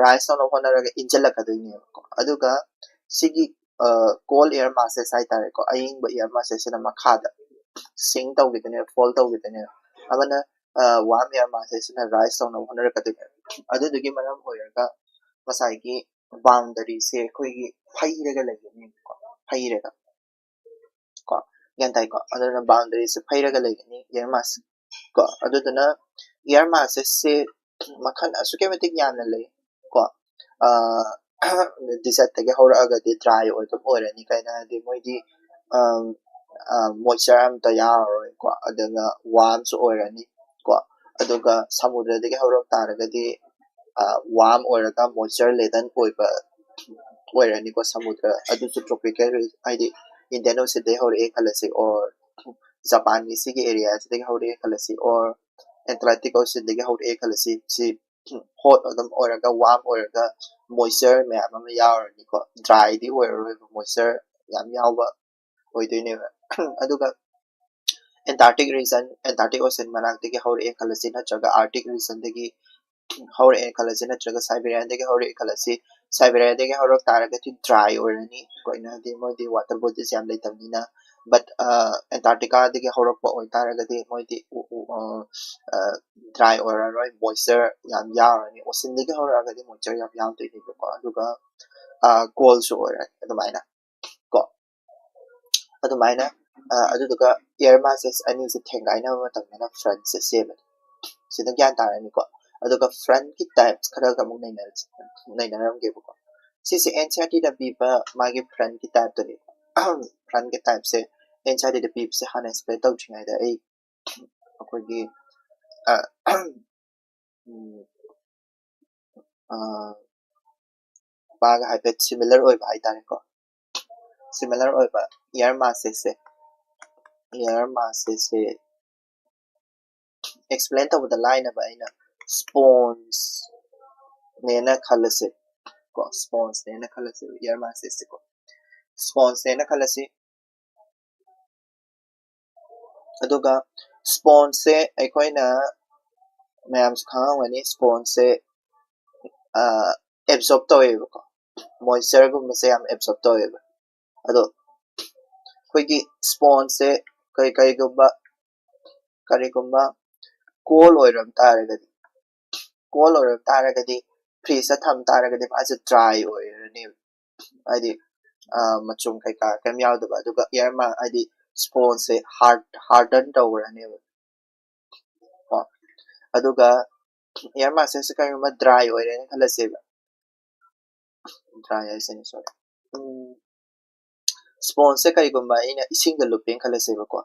ꯔꯥꯏꯁ ꯇꯧꯅꯕ ꯍꯣꯠꯅꯔꯒ ꯏꯟꯁꯤꯜꯂꯛꯀꯗꯣꯏꯅꯦꯕꯀꯣ꯫ ꯑꯗꯨꯒ ꯁꯤꯒꯤ ꯀꯣꯜ ꯑꯦꯌꯔ ꯃꯥꯁꯦꯁ ꯍꯥꯏꯇꯥꯔꯦꯀꯣ, ꯑꯌꯤꯡꯕ ꯑꯦꯌꯔ ꯃꯥꯁꯦꯁꯁꯤꯅ ꯃꯈꯥꯗ ꯁꯤꯡ ꯇꯧꯈꯤꯗꯣꯏꯅꯦꯕ, ꯐꯣꯜ ꯇꯧꯈꯤꯗꯣꯏꯅꯦꯕ꯫ ꯑꯃꯅ ꯋꯥꯔꯝ ꯑꯦꯌꯔ ꯃꯥꯁꯦꯁꯁꯤꯅ ꯔꯥꯏꯁ ꯇꯧꯅꯕ ꯍꯣꯠꯅꯔꯛꯀꯗꯣꯏꯅꯦꯕ꯫ ꯑꯗꯨꯗꯨꯒꯤ ꯃꯔꯝ ꯑꯣꯏꯔꯒ ꯉꯁꯥꯏꯒꯤ ꯕꯥꯎꯟꯗꯔꯤꯁꯦ ꯑꯩꯈꯣꯏꯒꯤ ꯐꯩꯔꯒ ꯂꯩꯒꯅꯦꯕꯀꯣ, ꯐꯩꯔꯒ꯫ ꯀꯣ, ꯒ꯭ꯌꯥꯟ ꯇꯥꯏꯀꯣ? ꯑꯗꯨꯅ ꯕꯥꯎꯟꯗꯔꯤꯁꯦ ꯐꯩꯔꯒ ꯂꯩꯒꯅꯤ ꯑꯦꯌꯔ ꯃꯥꯁ ꯀꯣ꯫ ꯑꯗꯨꯗꯨꯅ ꯑꯦꯌꯔ ꯃꯥꯁꯦꯁꯁꯦ ꯃꯈꯜ ꯑꯁꯨꯛꯀꯤ ꯃꯇꯤꯛ ꯌꯥꯝꯅ ꯂꯩ ꯀꯣ꯫ ꯑ, ꯗꯤꯖꯔꯠꯇꯒꯤ ꯍꯧꯔꯛꯑꯒꯗꯤ ꯗ꯭ꯔꯥꯏ ꯑꯣꯏꯕ ꯑꯣꯏꯔꯅꯤ꯫ ꯀꯩꯅꯣ ꯍꯥꯏꯗꯤ ꯃꯣꯏꯗꯤ ꯃꯣꯏꯆꯔ ꯑꯝꯇ ꯌꯥꯎꯔꯔꯣꯏꯀꯣ꯫ ꯑꯗꯨꯒ ꯋꯥꯔꯝꯁꯨ ꯑꯣꯏꯔꯅꯤ ꯀꯣ꯫ ꯑꯗꯨꯒ ꯁꯃꯨꯗ꯭ꯔꯗꯒꯤ ꯍꯧꯔꯛ ꯇꯥꯔꯒꯗꯤ ꯋꯥꯔꯝ ꯑꯣꯏꯔꯒ ꯃꯣꯏꯆꯔ ꯂꯦꯗꯟ ꯑꯣꯏꯕ ꯑꯣꯏꯔꯅꯤꯀꯣ꯫ ꯁꯃꯨꯗ꯭ꯔ ꯑꯗꯨꯁꯨ ꯇ꯭ꯔꯣꯄꯤꯀꯦꯜ, ꯍꯥꯏꯗꯤ ꯏꯟꯗꯤꯌꯟ ꯑꯣꯁꯤꯟꯗꯒꯤ ꯍꯧꯔꯛꯑꯦ ꯈꯜꯂꯁꯤ, ꯑꯣꯔ ꯖꯄꯥꯟꯒꯤ ꯁꯤꯒꯤ ꯑꯦꯔꯤꯌꯥꯁꯤꯗꯒꯤ ꯍꯧꯔꯛꯑꯦ ꯈꯜꯂꯁꯤ, ꯑꯣꯔ ꯑꯦꯟꯇꯥꯔꯛꯇꯤꯛ ꯑꯣꯁꯤꯟꯗꯒꯤ ꯍꯧꯔꯛꯑꯦ ꯈꯜꯂꯁꯤ꯫ ꯁꯤ ꯍꯣꯠ ꯑꯗꯨꯝ ꯑꯣꯏꯔꯒ ꯋꯥꯔꯝ ꯑꯣꯏꯔꯒ ꯃꯣꯏꯆꯔ ꯃꯌꯥꯝ ꯑꯃ ꯌꯥꯎꯔꯅꯤꯀꯣ꯫ ꯗ꯭ꯔꯥꯏꯗꯤ ꯑꯣꯏꯔꯔꯣꯏꯕ, ꯃꯣꯏꯆꯔ ꯌꯥꯝ ꯌꯥꯎꯕ ꯑꯣꯏꯗꯣꯏꯅꯦꯕ꯫ ꯑꯗꯨꯒ ꯑꯦꯟꯇꯥꯔꯛꯇꯤꯛ ꯔꯤꯖꯟ, ꯑꯦꯟꯇꯥꯔꯛꯇꯤꯛ ꯑꯣꯁꯤꯟ ꯃꯅꯥꯛꯇꯒꯤ ꯍꯧꯔꯛꯑꯦ ꯈꯜꯂꯁꯤ, ꯅꯠꯇ꯭ꯔꯒ ꯑꯥꯔꯛꯇꯤꯛ ꯔꯤꯖꯟꯗꯒꯤ ꯍꯧꯔꯛꯑꯦ ꯈꯜꯂꯁꯤ, ꯅꯠꯇ꯭ꯔꯒ ꯁꯥꯏꯕꯦꯔꯤꯌꯥꯗꯒꯤ ꯍꯧꯔꯛꯑꯦ ꯈꯜꯂꯁꯤ, ꯁꯥꯏꯕꯦꯔꯤꯌꯥꯗꯒꯤ ꯍꯧꯔꯛ ꯇꯥꯔꯒꯗꯤ ꯗ꯭ꯔꯥꯏ ꯑꯣꯏꯔꯅꯤ꯫ ꯑꯩꯈꯣꯏꯅ ꯍꯥꯏꯗꯤ ꯃꯣꯏꯗꯤ ꯋꯥꯇꯔ ꯕꯣꯗꯤꯁ ꯌꯥꯝ ꯂꯩꯇꯕꯅꯤꯅ꯫ ꯕꯠ ꯑꯦꯟꯇꯥꯔꯛꯇꯤꯀꯥꯗꯒꯤ ꯍꯧꯔꯛꯄ ꯑꯣꯏꯇꯥꯔꯒꯗꯤ ꯃꯣꯏꯗꯤ ꯗ꯭ꯔꯥꯏ ꯑꯣꯏꯔꯔꯣꯏ, ꯃꯣꯏꯆꯔ ꯌꯥꯝ ꯌꯥꯎꯔꯅꯤ꯫ ꯑꯣꯁꯤꯟꯗꯒꯤ ꯍꯧꯔꯛꯑꯒꯗꯤ ꯃꯣꯏꯆꯔ ꯌꯥꯝ ꯌꯥꯎꯗꯣꯏꯅꯦꯕꯀꯣ꯫ ꯑꯗꯨꯒ ꯀꯣꯜꯁꯨ ꯑꯣꯏꯔꯅꯤ ꯑꯗꯨꯃꯥꯏꯅ ꯀꯣ꯫ ꯑꯗꯨꯃꯥꯏꯅ ꯑꯗꯨꯗꯨꯒ ꯑꯦꯌꯔ ꯃꯥꯁꯦꯁ ꯑꯅꯤꯁꯦ ꯊꯦꯡꯒꯥꯏꯅꯕ ꯃꯇꯝꯗꯅ ꯐ꯭ꯔꯟꯁꯦ ꯁꯦꯝꯃꯅꯤ꯫ ꯁꯤꯗ ꯒ꯭ꯌꯥꯟ ꯇꯥꯔꯅꯤꯀꯣ꯫ ꯑꯗꯨꯒ ꯐ꯭ꯔꯟꯒꯤ ꯇꯥꯏꯞꯁ ꯈꯔꯒ ꯑꯃꯨꯛ ꯅꯩꯅꯔꯝꯒꯦꯕꯀꯣ꯫ ꯁꯤꯁꯦ ꯑꯦꯟ ꯁꯤ ꯑꯥꯔ ꯇꯤꯗ ꯄꯤꯕ ꯃꯥꯒꯤ ꯐ꯭ꯔꯟꯒꯤ ꯇꯥꯏꯞꯇꯨꯅꯦ꯫ ꯐ꯭ꯔꯟꯒꯤ ꯇꯥꯏꯞꯁꯦ ꯑꯦꯟ ꯁꯤ ꯑꯥꯔ ꯇꯤꯗ ꯄꯤꯕꯁꯦ ꯍꯥꯟꯅ ꯑꯦꯛꯁꯄ꯭ꯂꯦꯟ ꯇꯧꯗ꯭ꯔꯤꯉꯩꯗ ꯑꯩ ꯑꯩꯈꯣꯏꯒꯤ ꯃꯥꯒ ꯍꯥꯏꯐꯦꯠ ꯁꯤꯃꯤꯂꯔ ꯑꯣꯏꯕ ꯍꯥꯏꯇꯥꯔꯦꯀꯣ꯫ ꯁꯤꯃꯤꯂꯔ ꯑꯣꯏꯕ ꯑꯦꯌꯔ ꯃꯥꯁꯦꯁꯁꯦ, ꯑꯦꯌꯔ ꯃꯥꯁꯦꯁꯁꯦ ꯑꯦꯛꯁꯄ꯭ꯂꯦꯟ ꯇꯧꯕꯗ ꯂꯥꯏꯅꯕ ꯑꯩꯅ ꯁ꯭ꯄꯣꯟꯖꯅꯦꯅ ꯈꯜꯂꯁꯦ ꯀꯣ꯫ ꯁ꯭ꯄꯣꯟꯖꯅꯦꯅ ꯈꯜꯂꯁꯦ, ꯑꯦꯌꯔ ꯃꯥꯁꯦꯁꯁꯦ ꯀꯣ꯫ ꯁ꯭ꯄꯣꯟꯖꯅꯦꯅ ꯈꯜꯂꯁꯤ꯫ ꯑꯗꯨꯒ ꯁ꯭ꯄꯣꯟꯖꯁꯦ ꯑꯩꯈꯣꯏꯅ, ꯃꯌꯥꯝꯁꯨ ꯈꯪꯉꯝꯒꯅꯤ, ꯁ꯭ꯄꯣꯟꯖꯁꯦ ꯑꯦꯕꯖꯣꯔꯞ ꯇꯧꯋꯦꯕꯀꯣ꯫ ꯃꯣꯏꯆꯔꯒꯨꯝꯕꯁꯦ ꯌꯥꯝ ꯑꯦꯕꯖꯣꯔꯞ ꯇꯧꯋꯦꯕ꯫ ꯑꯗꯣ ꯑꯩꯈꯣꯏꯒꯤ ꯁ꯭ꯄꯣꯟꯖꯁꯦ ꯀꯩ ꯀꯩꯒꯨꯝꯕ ꯀꯔꯤꯒꯨꯝꯕ ꯀꯣꯜ ꯑꯣꯏꯔꯝ ꯇꯥꯔꯒꯗꯤ, ꯀꯣꯜ ꯑꯣꯏꯔꯝ ꯇꯥꯔꯒꯗꯤ, ꯐ꯭ꯔꯤꯖꯇ ꯊꯝ ꯇꯥꯔꯒꯗꯤ ꯃꯥꯁꯦ ꯗ꯭ꯔꯥꯏ ꯑꯣꯏꯔꯅꯦꯕ꯫ ꯍꯥꯏꯗꯤ ꯃꯆꯨꯝ ꯀꯩꯀꯥ ꯀꯩꯝ ꯌꯥꯎꯗꯕ꯫ ꯑꯗꯨꯒ ꯑꯦꯌꯔ ꯃꯥ ꯍꯥꯏꯗꯤ ꯁ꯭ꯄꯣꯟꯖꯁꯦ ꯍꯥꯔꯗꯟ ꯇꯧꯈ꯭ꯔꯅꯦꯕ ꯀꯣ꯫ ꯑꯗꯨꯒ ꯑꯦꯌꯔ ꯃꯥꯁꯦꯁꯁꯦ ꯀꯔꯤꯒꯨꯝꯕ ꯗ꯭ꯔꯥꯏ ꯑꯣꯏꯔꯦꯅ ꯈꯜꯂꯁꯦꯕ꯫ ꯗ꯭ꯔꯥꯏ ꯍꯥꯏꯁꯤꯅꯤ, ꯁꯣꯔꯤ꯫ ꯁ꯭ꯄꯣꯟꯖꯁꯦ ꯀꯔꯤꯒꯨꯝꯕ ꯑꯩꯅ ꯏꯁꯤꯡꯗ ꯂꯨꯞꯄꯦꯅ ꯈꯜꯂꯁꯦꯕꯀꯣ,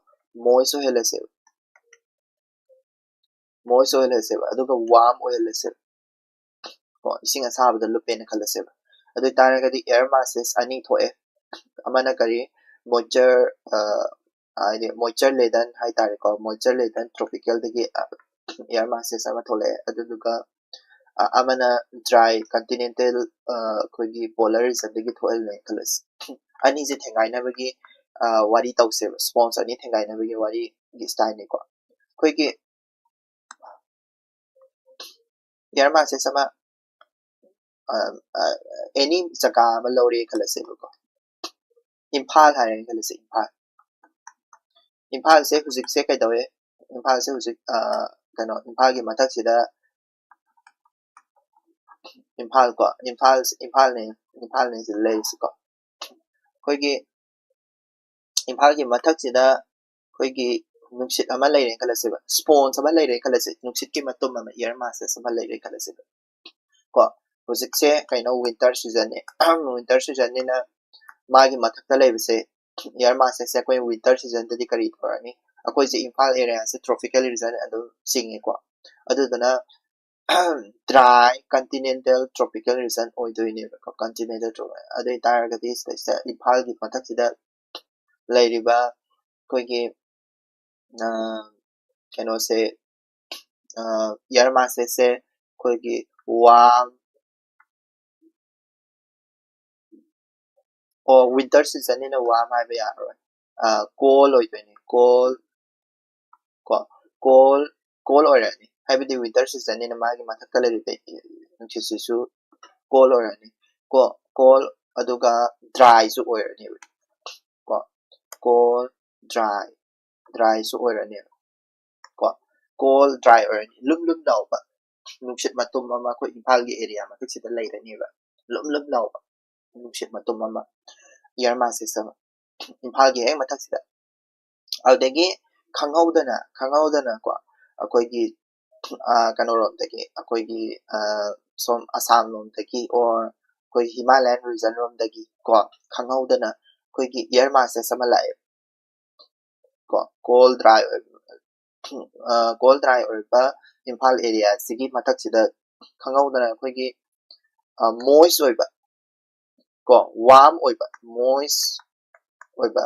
ꯃꯣꯏꯁ ꯑꯣꯏꯍꯜꯂꯁꯦꯕ, ꯃꯣꯏꯁ ꯑꯣꯏꯍꯜꯂꯁꯦꯕ, ꯑꯗꯨꯒ ꯋꯥꯔꯝ ꯑꯣꯏꯍꯜꯂꯁꯦꯕ꯫ ꯀꯣ, ꯏꯁꯤꯡ ꯑꯁꯥꯕꯗ ꯂꯨꯞꯄꯦꯅ ꯈꯜꯂꯁꯦꯕ꯫ ꯑꯗꯨ ꯑꯣꯏꯇꯥꯔꯒꯗꯤ ꯑꯦꯌꯔ ꯃꯥꯁꯦꯁ ꯑꯅꯤ ꯊꯣꯛꯑꯦ꯫ ꯑꯃꯅ ꯀꯔꯤ, ꯃꯣꯏꯆꯔ, ꯍꯥꯏꯗꯤ ꯃꯣꯏꯆꯔ ꯂꯦꯗꯟ ꯍꯥꯏꯇꯥꯔꯦꯀꯣ, ꯃꯣꯏꯆꯔ ꯂꯦꯗꯟ ꯇ꯭ꯔꯣꯄꯤꯀꯦꯜꯗꯒꯤ ꯑꯦꯌꯔ ꯃꯥꯁꯦꯁ ꯑꯃ ꯊꯣꯛꯂꯛꯑꯦ꯫ ꯑꯗꯨꯗꯨꯒ ꯑ, ꯑꯃꯅ ꯗ꯭ꯔꯥꯏ ꯀꯟꯇꯤꯅꯦꯟꯇꯦꯜ, ꯑꯩꯈꯣꯏꯒꯤ ꯄꯣꯂꯔ ꯔꯤꯖꯟꯗꯒꯤ ꯊꯣꯛꯍꯜꯂꯦꯅ ꯈꯜꯂꯁꯤ꯫ ꯑꯅꯤꯁꯦ ꯊꯦꯡꯒꯥꯏꯅꯕꯒꯤ, ꯑ, ꯋꯥꯔꯤ ꯇꯧꯁꯦꯕ, ꯁ꯭ꯄꯣꯟꯖ ꯑꯅꯤ ꯊꯦꯡꯒꯥꯏꯅꯕꯒꯤ ꯋꯥꯔꯤꯒꯤ ꯁ꯭ꯇꯥꯏꯜꯅꯤꯀꯣ꯫ ꯑꯩꯈꯣꯏꯒꯤ ꯑꯦꯌꯔ ꯃꯥꯁꯦꯁ ꯑꯃ, ꯑ, ꯑ, ꯑꯦꯅꯤ ꯖꯒꯥ ꯑꯃ ꯂꯧꯔꯦ ꯈꯜꯂꯁꯦꯕꯀꯣ, ꯏꯝꯐꯥꯜ ꯍꯥꯏꯔꯦꯅ ꯈꯜꯂꯁꯦ, ꯏꯝꯐꯥꯜ꯫ ꯏꯝꯐꯥꯜꯁꯦ ꯍꯧꯖꯤꯛꯁꯦ ꯀꯩꯗꯧꯋꯦ? ꯏꯝꯐꯥꯜꯁꯦ ꯍꯧꯖꯤꯛ, ꯑ, ꯀꯩꯅꯣ, ꯏꯝꯐꯥꯜꯒꯤ ꯃꯊꯛꯁꯤꯗ, ꯏꯝꯐꯥꯜ ꯀꯣ, ꯏꯝꯐꯥꯜ, ꯏꯝꯐꯥꯜꯅꯦ, ꯏꯝꯐꯥꯜꯅꯦ ꯁꯤꯗ ꯂꯩꯔꯤꯁꯤꯀꯣ꯫ ꯑꯩꯈꯣꯏꯒꯤ ꯏꯝꯐꯥꯜꯒꯤ ꯃꯊꯛꯁꯤꯗ ꯑꯩꯈꯣꯏꯒꯤ ꯅꯨꯡꯁꯤꯠ ꯑꯃ ꯂꯩꯔꯦꯅ ꯈꯜꯂꯁꯦꯕ, ꯁ꯭ꯄꯣꯟꯖ ꯑꯃ ꯂꯩꯔꯦꯅ ꯈꯜꯂꯁꯦ, ꯅꯨꯡꯁꯤꯠꯀꯤ ꯃꯇꯨꯝ ꯑꯃ, ꯑꯦꯌꯔ ꯃꯥꯁꯦꯁ ꯑꯃ ꯂꯩꯔꯦ ꯈꯜꯂꯁꯦꯕ ꯀꯣ꯫ ꯍꯧꯖꯤꯛꯁꯦ ꯀꯩꯅꯣ, ꯋꯤꯟꯇꯔ ꯁꯤꯖꯟꯅꯦ꯫ ꯋꯤꯟꯇꯔ ꯁꯤꯖꯟꯅꯤꯅ ꯃꯥꯒꯤ ꯃꯊꯛꯇ ꯂꯩꯕꯁꯦ, ꯑꯦꯌꯔ ꯃꯥꯁꯦꯁꯁꯦ ꯑꯩꯈꯣꯏ ꯋꯤꯟꯇꯔ ꯁꯤꯖꯟꯗꯗꯤ ꯀꯔꯤ ꯇꯧꯔꯅꯤ? ꯑꯩꯈꯣꯏꯁꯦ ꯏꯝꯐꯥꯜ ꯑꯦꯔꯤꯌꯥꯁꯦ ꯇ꯭ꯔꯣꯄꯤꯀꯦꯜ ꯔꯤꯖꯟ ꯑꯗꯨꯝ ꯆꯤꯡꯉꯦꯀꯣ꯫ ꯑꯗꯨꯗꯨꯅ ꯗ꯭ꯔꯥꯏ ꯀꯟꯇꯤꯅꯦꯟꯇꯦꯜ ꯇ꯭ꯔꯣꯄꯤꯀꯦꯜ ꯔꯤꯖꯟ ꯑꯣꯏꯗꯣꯏꯅꯦꯕꯀꯣ, ꯀꯟꯇꯤꯅꯦꯟꯇꯦꯜ ꯇ꯭ꯔꯣ-, ꯑꯗꯨ ꯑꯣꯏꯇꯥꯔꯒꯗꯤ ꯁꯤꯗꯩꯁꯤꯗ ꯏꯝꯐꯥꯜꯒꯤ ꯃꯊꯛꯁꯤꯗ ꯂꯩꯔꯤꯕ ꯑꯩꯈꯣꯏꯒꯤ, ꯑ, ꯀꯩꯅꯣꯁꯦ, ꯑ, ꯑꯦꯌꯔ ꯃꯥꯁꯦꯁꯁꯦ ꯑꯩꯈꯣꯏꯒꯤ ꯋꯥꯔꯝ, ꯑꯣ, ꯋꯤꯟꯇꯔ ꯁꯤꯖꯟꯅꯤꯅ ꯋꯥꯔꯝ ꯍꯥꯏꯕ ꯌꯥꯔꯔꯣꯏ, ꯑ, ꯀꯣꯜ ꯑꯣꯏꯗꯣꯏꯅꯤ, ꯀꯣꯜ ꯀꯣ, ꯀꯣꯜ, ꯀꯣꯜ ꯑꯣꯏꯔꯛꯑꯅꯤ, ꯍꯥꯏꯕꯗꯤ ꯋꯤꯟꯇꯔ ꯁꯤꯖꯟꯅꯤꯅ ꯃꯥꯒꯤ ꯃꯊꯛꯇ ꯂꯩꯔꯤꯕ ꯅꯨꯡꯁꯤꯠꯁꯤꯁꯨ ꯀꯣꯜ ꯑꯣꯏꯔꯛꯑꯅꯤ ꯀꯣ, ꯀꯣꯜ, ꯑꯗꯨꯒ ꯗ꯭ꯔꯥꯏꯁꯨ ꯑꯣꯏꯔꯅꯦꯕ ꯀꯣ, ꯀꯣꯜ, ꯗ꯭ꯔꯥꯏ, ꯗ꯭ꯔꯥꯏꯁꯨ ꯑꯣꯏꯔꯅꯦꯕ ꯀꯣ, ꯀꯣꯜ, ꯗ꯭ꯔꯥꯏ ꯑꯣꯏꯔꯅꯤ, ꯂꯨꯝ ꯂꯨꯝ ꯂꯥꯎꯕ ꯅꯨꯡꯁꯤꯠ ꯃꯇꯨꯝ ꯑꯃ ꯑꯩꯈꯣꯏ ꯏꯝꯐꯥꯜꯒꯤ ꯑꯦꯔꯤꯌꯥ ꯃꯊꯛꯁꯤꯗ ꯂꯩꯔꯅꯦꯕ, ꯂꯨꯝ ꯂꯨꯝ ꯂꯥꯎꯕ ꯅꯨꯡꯁꯤꯠ ꯃꯇꯨꯝ ꯑꯃ, ꯑꯦꯌꯔ ꯃꯥꯁꯦꯁ ꯑꯃ ꯏꯝꯐꯥꯜꯒꯤ ꯍꯦꯛ ꯃꯊꯛꯁꯤꯗ꯫ ꯑꯗꯨꯗꯒꯤ ꯈꯪꯍꯧꯗꯅ, ꯈꯪꯍꯧꯗꯅꯀꯣ, ꯑꯩꯈꯣꯏꯒꯤ, ꯑ, ꯀꯩꯅꯣꯔꯣꯝꯗꯒꯤ, ꯑꯩꯈꯣꯏꯒꯤ, ꯑ, ꯁꯣꯝ ꯑꯁꯥꯝ ꯂꯣꯝꯗꯒꯤ or ꯑꯩꯈꯣꯏ ꯍꯤꯃꯥꯂꯌꯟ ꯔꯤꯖꯟ ꯔꯣꯝꯗꯒꯤ ꯀꯣ ꯈꯪꯍꯧꯗꯅ ꯑꯩꯈꯣꯏꯒꯤ ꯏꯌꯔ ꯃꯥꯁꯦꯁ ꯑꯃ ꯂꯥꯛꯑꯦ ꯀꯣ ꯀꯣꯜ ꯗ꯭ꯔꯥꯏ ꯑꯣꯏꯕ ꯀꯣꯜ ꯗ꯭ꯔꯥꯏ ꯑꯣꯏꯕ ꯏꯝꯐꯥꯜ ꯑꯦꯔꯤꯌꯥꯁꯤꯒꯤ ꯃꯊꯛꯁꯤꯗ ꯈꯪꯍꯧꯗꯅ ꯑꯩꯈꯣꯏꯒꯤ ꯃꯣꯏꯁ ꯑꯣꯏꯕ ꯀꯣ ꯋꯥꯔꯝ ꯑꯣꯏꯕ ꯃꯣꯏꯁ ꯑꯣꯏꯕ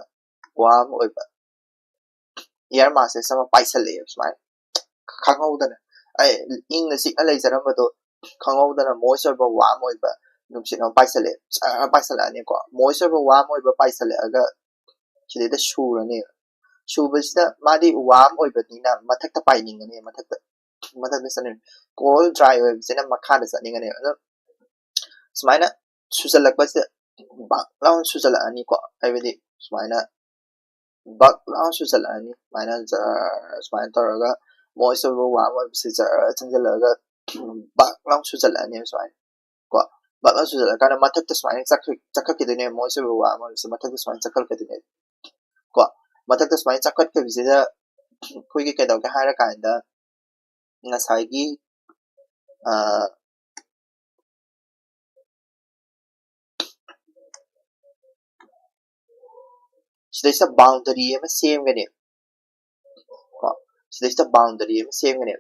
ꯋꯥꯔꯝ ꯑꯣꯏꯕ ꯏꯌꯔ ꯃꯥꯁꯦꯁ ꯑꯃ ꯄꯥꯏꯁꯜꯂꯛꯑꯦꯕ ꯁꯨꯃꯥꯏꯅ ꯈꯪꯍꯧꯗꯅ ꯑꯩ ꯏꯪꯅ ꯆꯤꯛꯅ ꯂꯩꯖꯔꯝꯕꯗꯣ ꯈꯪꯍꯧꯗꯅ ꯃꯣꯏꯁ ꯑꯣꯏꯕ ꯋꯥꯔꯝ ꯑꯣꯏꯕ ꯅꯨꯡꯁꯤꯠ ꯑꯃ ꯄꯥꯏꯁꯜꯂꯛꯑꯦ ꯖꯔ ꯄꯥꯏꯁꯜꯂꯛꯑꯅꯤꯀꯣ ꯃꯣꯏꯁ ꯑꯣꯏꯕ ꯋꯥꯔꯝ ꯑꯣꯏꯕ ꯄꯥꯏꯁꯜꯂꯛꯑꯒ ꯁꯤꯗꯩꯗ ꯁꯨꯔꯅꯦꯕ ꯁꯨꯕꯁꯤꯗ ꯃꯥꯗꯤ ꯋꯥꯔꯝ ꯑꯣꯏꯕꯅꯤꯅ ꯃꯊꯛꯇ ꯄꯥꯏꯅꯤꯡꯒꯅꯤ ꯃꯊꯛꯇ ꯃꯊꯛꯇ ꯆꯠꯅꯤꯡ ꯀꯣꯜ ꯗ꯭ꯔꯥꯏ ꯑꯣꯏꯕꯁꯤꯅ ꯃꯈꯥꯗ ꯆꯠꯅꯤꯡꯒꯅꯦꯕ ꯑꯗꯣ ꯁꯨꯃꯥꯏꯅ ꯁꯨꯖꯜꯂꯛꯄꯁꯤꯗ ꯕꯛ ꯂꯥꯎꯅ ꯁꯨꯖꯜꯂꯛꯑꯅꯤꯀꯣ ꯍꯥꯏꯕꯗꯤ ꯁꯨꯃꯥꯏꯅ ꯕꯛ ꯂꯥꯎꯅ ꯁꯨꯖꯜꯂꯛꯑꯅꯤ ꯁꯨꯃꯥꯏꯅ ꯖꯔ ꯁꯨꯃꯥꯏꯅ ꯇꯧꯔꯒ ꯃꯣꯏꯁ ꯑꯣꯏꯕ ꯋꯥꯔꯝ ꯑꯣꯏꯕꯁꯤ ꯖꯔ ꯆꯪꯁꯤꯜꯂꯛꯑꯒ ꯕꯛ ꯂꯥꯎꯅ ꯁꯨꯖꯜꯂꯛꯑꯅꯦꯕ ꯁꯨꯃꯥꯏꯅ ꯀꯣ ꯕꯛ ꯂꯥꯎꯅ ꯁꯨꯖꯜꯂꯛꯑꯀꯥꯟꯗ ꯃꯊꯛꯇ ꯁꯨꯃꯥꯏꯅ ꯆꯠꯈꯠ- ꯆꯠꯈꯠꯈꯤꯗꯣꯏꯅꯦꯕ ꯃꯣꯏꯁ ꯑꯣꯏꯕ ꯋꯥꯔꯝ ꯑꯣꯏꯕꯁꯤ ꯃꯊꯛꯇ ꯁꯨꯃꯥꯏꯅ ꯆꯠꯈꯠꯂꯛꯀꯗꯣꯏꯅꯦꯕ ꯀꯣ ꯃꯊꯛꯇ ꯁꯨꯃꯥꯏꯅ ꯆꯠꯈꯠꯈꯤꯕꯁꯤꯗ ꯑꯩꯈꯣꯏꯒꯤ ꯀꯩꯗꯧꯒꯦ ꯍꯥꯏꯔ ꯀꯥꯟꯗ ꯉꯁꯥꯏꯒꯤ ꯑ, ꯁꯤꯗꯩꯁꯤꯗ ꯕꯥꯎꯟꯗꯔꯤ ꯑꯃ ꯁꯦꯝꯒꯅꯤ ꯀꯣ ꯁꯤꯗꯩꯁꯤꯗ ꯕꯥꯎꯟꯗꯔꯤ ꯑꯃ ꯁꯦꯝꯒꯅꯤ